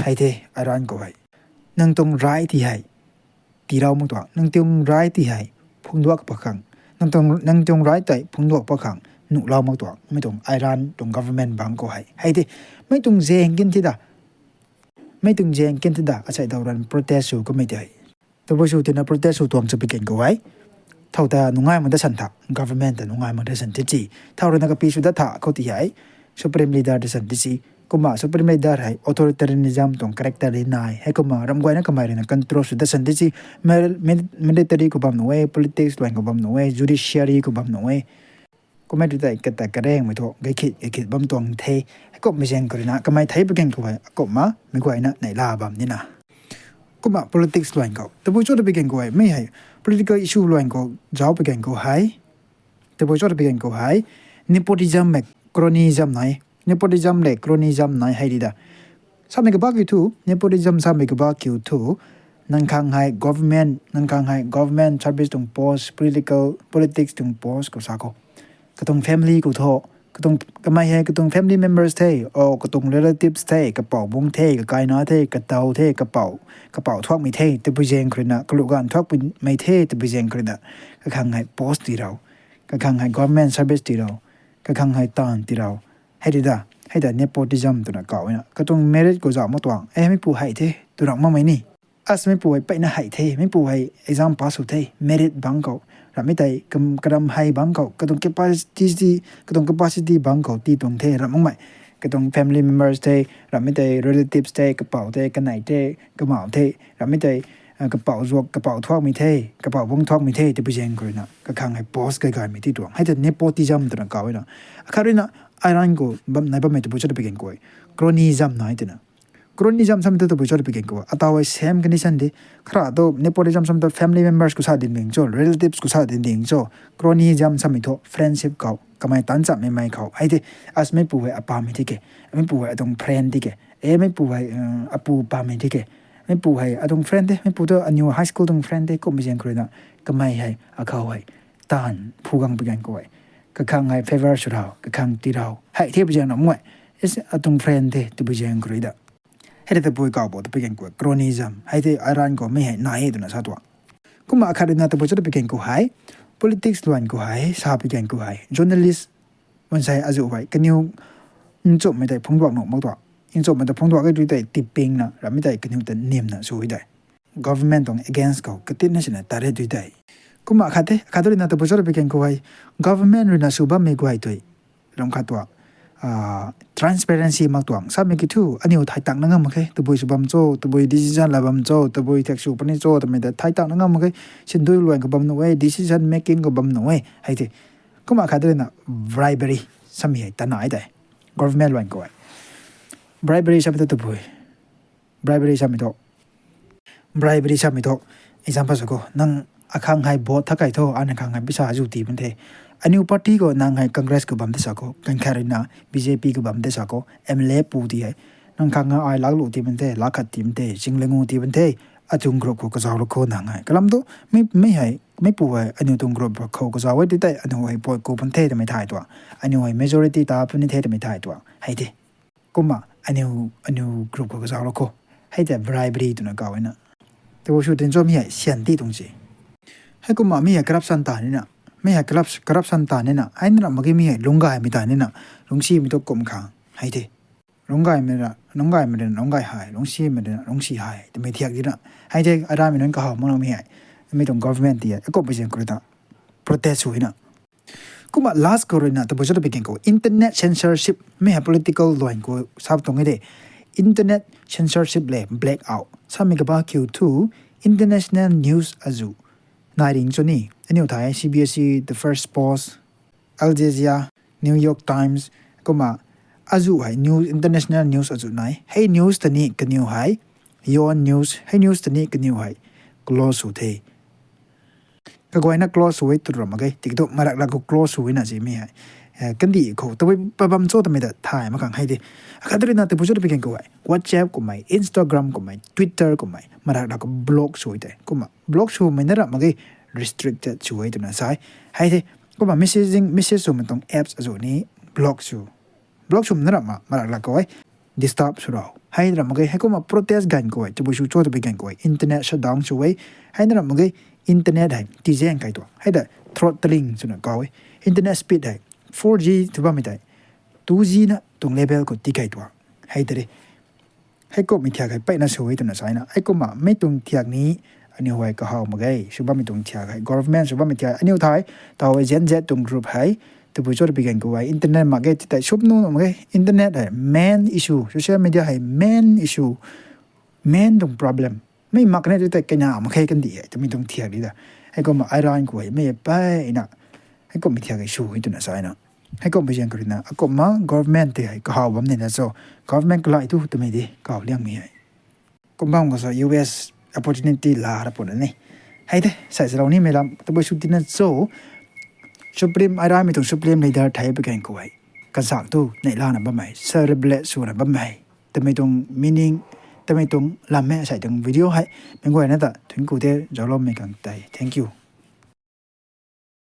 Hei the, aran khou hei. Nang tuang right ti hei tiilou mak tuang, nang tuang right ti hei phungcduak pakhang, nang tuang, nang tuang right tei phungcduak pakhang nuhlou mak tuang, mi tuang Iran tuang government bangc khou hei. Hei te, mei tuang zaeng kin ti da, mei tuang zaeng kin ti da, asei daw ran protest sw kamei tei. Tabui sw tina protest sw tuang cha piken khou hei. Thow ta nungai mak da san tha, government ta nungai mak da san ti chi. Thow ruina kapi sw da tha khou ti hei. Supreme leader da san ti chi. Kumna supreme leader hei authoritarianism tuang character di nai. Heikumna ramh guayna kamei ruina control sw da san ti chi. Mil-, mil-, military khou bam nuh e, politics luan khou bam nuh e, judiciary khou bam nuh e. Kumna tu tei kata karengmei thu, gaikhit, gaikhit bam tuang the. Heikumna mi zaeng khou ruina, kamei thei piken khou hei, kumna, mei guayna neihla bam nina. Kumna politics luan khou. Tabui cho ta piken khou hei, mei hei, political issue luan khou, zauc piken khou hei. Tabui cho ta piken khou hei, nepotism mei cronyism nai. Nepotism le cronyism nai hei di da. Samei kaba kiu thu, nepotism samei kaba kiu thu, nang khang hei government, nang khang hei government service tuang post, political, politics tuang post khou sa khou. Katuang family khou thu, katuang kamei hei katuang family members the, o katuang relatives the, kapou bung the, kakaina the, katow the, kapou, kapou thuakmei the, tabui zaeng khou ruina, kalu ganv thuakmei the, tabui zaeng khou ruina, kakhang hei post tii rau, kakhang hei government service tii rau, kakhang hei taanv tii rau. Hei di da, hei ta nepotism twna kau na. Katuang merit khou zauc mak tuang, e meipu hei the, tu rang makmei ni. As meipu hei peyna hei the, meipu hei exam pass sw the, merit bangc khou. Ramhmei tei kam-, karam hei bangc khou, katuang capacity, katuang capacity bangc khou tii tuang the, ramh makmei. Katuang family members the, ramhmei tei relatives the, kapou the, kanei the, kamau the, ramhmei tei, ah, kapou zuak, kapou thuakmei the, kapou bung thuakmei the, tabui zaeng khou ruina, kakhang hei post gay gaymei tii tuang. Hei ta nepotism twna kau na. Akhat ruina, Iran khou bam, nai bammei tabui cho ta piken khou hei. Cronyism nai tina. Cronyism samei thu tabui cho ta piken khou. Ataw hei same condition di. Khara tu nepotism samei thu family members khou sa din ding cho, relatives khou sa din ding cho. Cronyism samei thu friendship khou, kamei tan chamhmei mei khou. Hei te, as meipu hei apamei tiki, meipu hei atuang friend tiki, e meipu hei, uh, apu pamei tiki, meipu hei atuang friend te, meipu tu aniw high school tuang friend te, kummei zaeng khou ruina, kamei hei, akhou hei, taanv phu gang piken khou hei. Kakhang hei favor sw rau, kakhang tii rau. Hei the pizaeng na mei. Is atuang friend the, tabui zaeng khou rui da. Hei ta tabui kau bo ta piken khou hei. Cronyism. Hei the Iran khou mei hei nai e twna sa tuang. Kumna akhat ruina tabui cho ta piken khou hei. Politics luan khou hei, sa piken khou hei. Journalist mansei azuh hei. Kaniw nchumhmei tei phungcduak nuh mak tuang. Nchumhmei tei phungcduak e tu tei tipping na, ramhmei tei kaniw ta nimna sw e tei. Government tuang against khou, katinna sina target tu tei. Kumna akhat the, akhat ruina tabui cho ta piken khou hei. Government ruina sw bammei guay tui. Ram khat tuang, ah, transparency mak tuang. Samei kiu thu, aniw thai tak na ngam mak khe, tabui sw bam cho, tabui decision la bam cho, tabui thak sw puni cho, twmei ta thai tak na ngam mak khe, sindui luan khou bam nuh e, decision making khou bam nuh e, hei the. Kumna akhat ruina bribery, samei hei tana e tei. Government luan khou hei. Bribery samei thu tabui. Bribery samei thu. Bribery samei thu. Example sa khou, nang akhang hei vote tha kai tho, ana khang hei pisa zu tii bam the. Aniw party khou nang hei Congress khou bam the sa khou, kan khat ruina B J P khou bam the sa khou, M L A pu ti hei. Nang khang hei ai lak lu tii bam the, lak khat tii bam the, chinglengu tii bam the, atuang group khou kazauc lou khou nang hei. Kalam thu, mei, mei hei, meipu hei, aniw tuang group khou kazauc e ti tei, aniw hei vote khou bam the twmei thay tuang. Aniw hei majority ta puni the twmei thay tuang. Hei the. Kumna aniw, aniw group khou kazauc lou khou. Hei tei bribery twna kau na. Tabui sw tin cho mi hei syan ti tuang si. Hei kumna mi hei corruption ta nina. Mi hei corrup-, corruption ta nina. Hei nina mak ge mi hei lungc gaymei ta nina. Lungcsimei tu kum khang. Hei the. Lungc gaymei ra, lungc gaymei ra, lungc gay hei, lungcsimei ra, lungcsi hei twmei thiak di na. Hei the, aramei nunc kahaw makna mi hei, mi tuang government ti hei akumhpui zaeng khou rui ta protest sw na. Kumna last khou rui na tabui cho twpui gan khou internet censorship mi hei political luan khou sa tuang e de. Internet censorship le blackout samei kaba kiu thu international news azuh nai ring cho ni. Aniu thei C B S E, The First Post, Al Jazeera, New York Times, kumna azuh hei news, international news azuh nai. Hei news ta ni kaniw hei, Yon News, hei news ta ni kaniw hei close sw the. Kaguayna close sw e tw ra mak ge, tiki thu marak lak khou close sw e na si mi hei. Kandih khou tabui pabam cho twmei ta thay mak khang hei de. Akhat rui na tabui cho twpui gan khou hei WhatsApp kummei, Instagram kummei, Twitter kummei marak lak khou block sw e tei. Kumna block swmei na ra mak ge, restricted sw e twna sa e. Hei the, kumna messaging, message swmei tuang apps azuh ni block sw. Block swmei na ra mak, marak lak khou hei disturb sw ra. Hei na ra mak ge, heikumna protest ganv khou hei tabui sw cho twpui gan khou hei internet shutdown sw e. Hei na ra mak ge, internet hei tizaeng kai tuang. Hei ta throttling swna kaw e. Internet speed hei four G tw bammei tei two G na tuang level khou tii kai tuang. Hei ta de. Heikumhmei thiak hei mpeyna sw e twna sa na. Heikumna mi tuang thiak ni aniu hei kahaw mak ge. Sw bammei tuang thiak hei, government sw bammei thiak aniu thei, taw hei Gen Z tuang group hei, tabui cho twpui gan khou hei internet mak ge, ti tei sw nuh mak ge. Internet hei main issue, social media hei main issue, main tuang problem. Mi mak kane tu tei kaina mak khe kandih hei twmei tuang thiak di ta. Heikumna ai ranv khou hei mi mpeyna heikumhmei thiak hei sw e twna sa na. Heikumhpui zaeng khou rui na akumhna government tei hei kahaw bam ni na cho, government kalai tu twmei di kaw liangmei hei. Kum bam khou sa U S opportunity la ra puna ni. Hei the, sai salou nimei lam tabui sw tina cho, Supreme, ai ramei tuang Supreme Leader thei pui gan khou hei kazak tu neihlana bammei, celebrate swna bammei, twmei tuang meaning, twmei tuang lam e asei tuang video hei. Meic guayna ta thuanc ku the, zaucloumei khang tei thank you.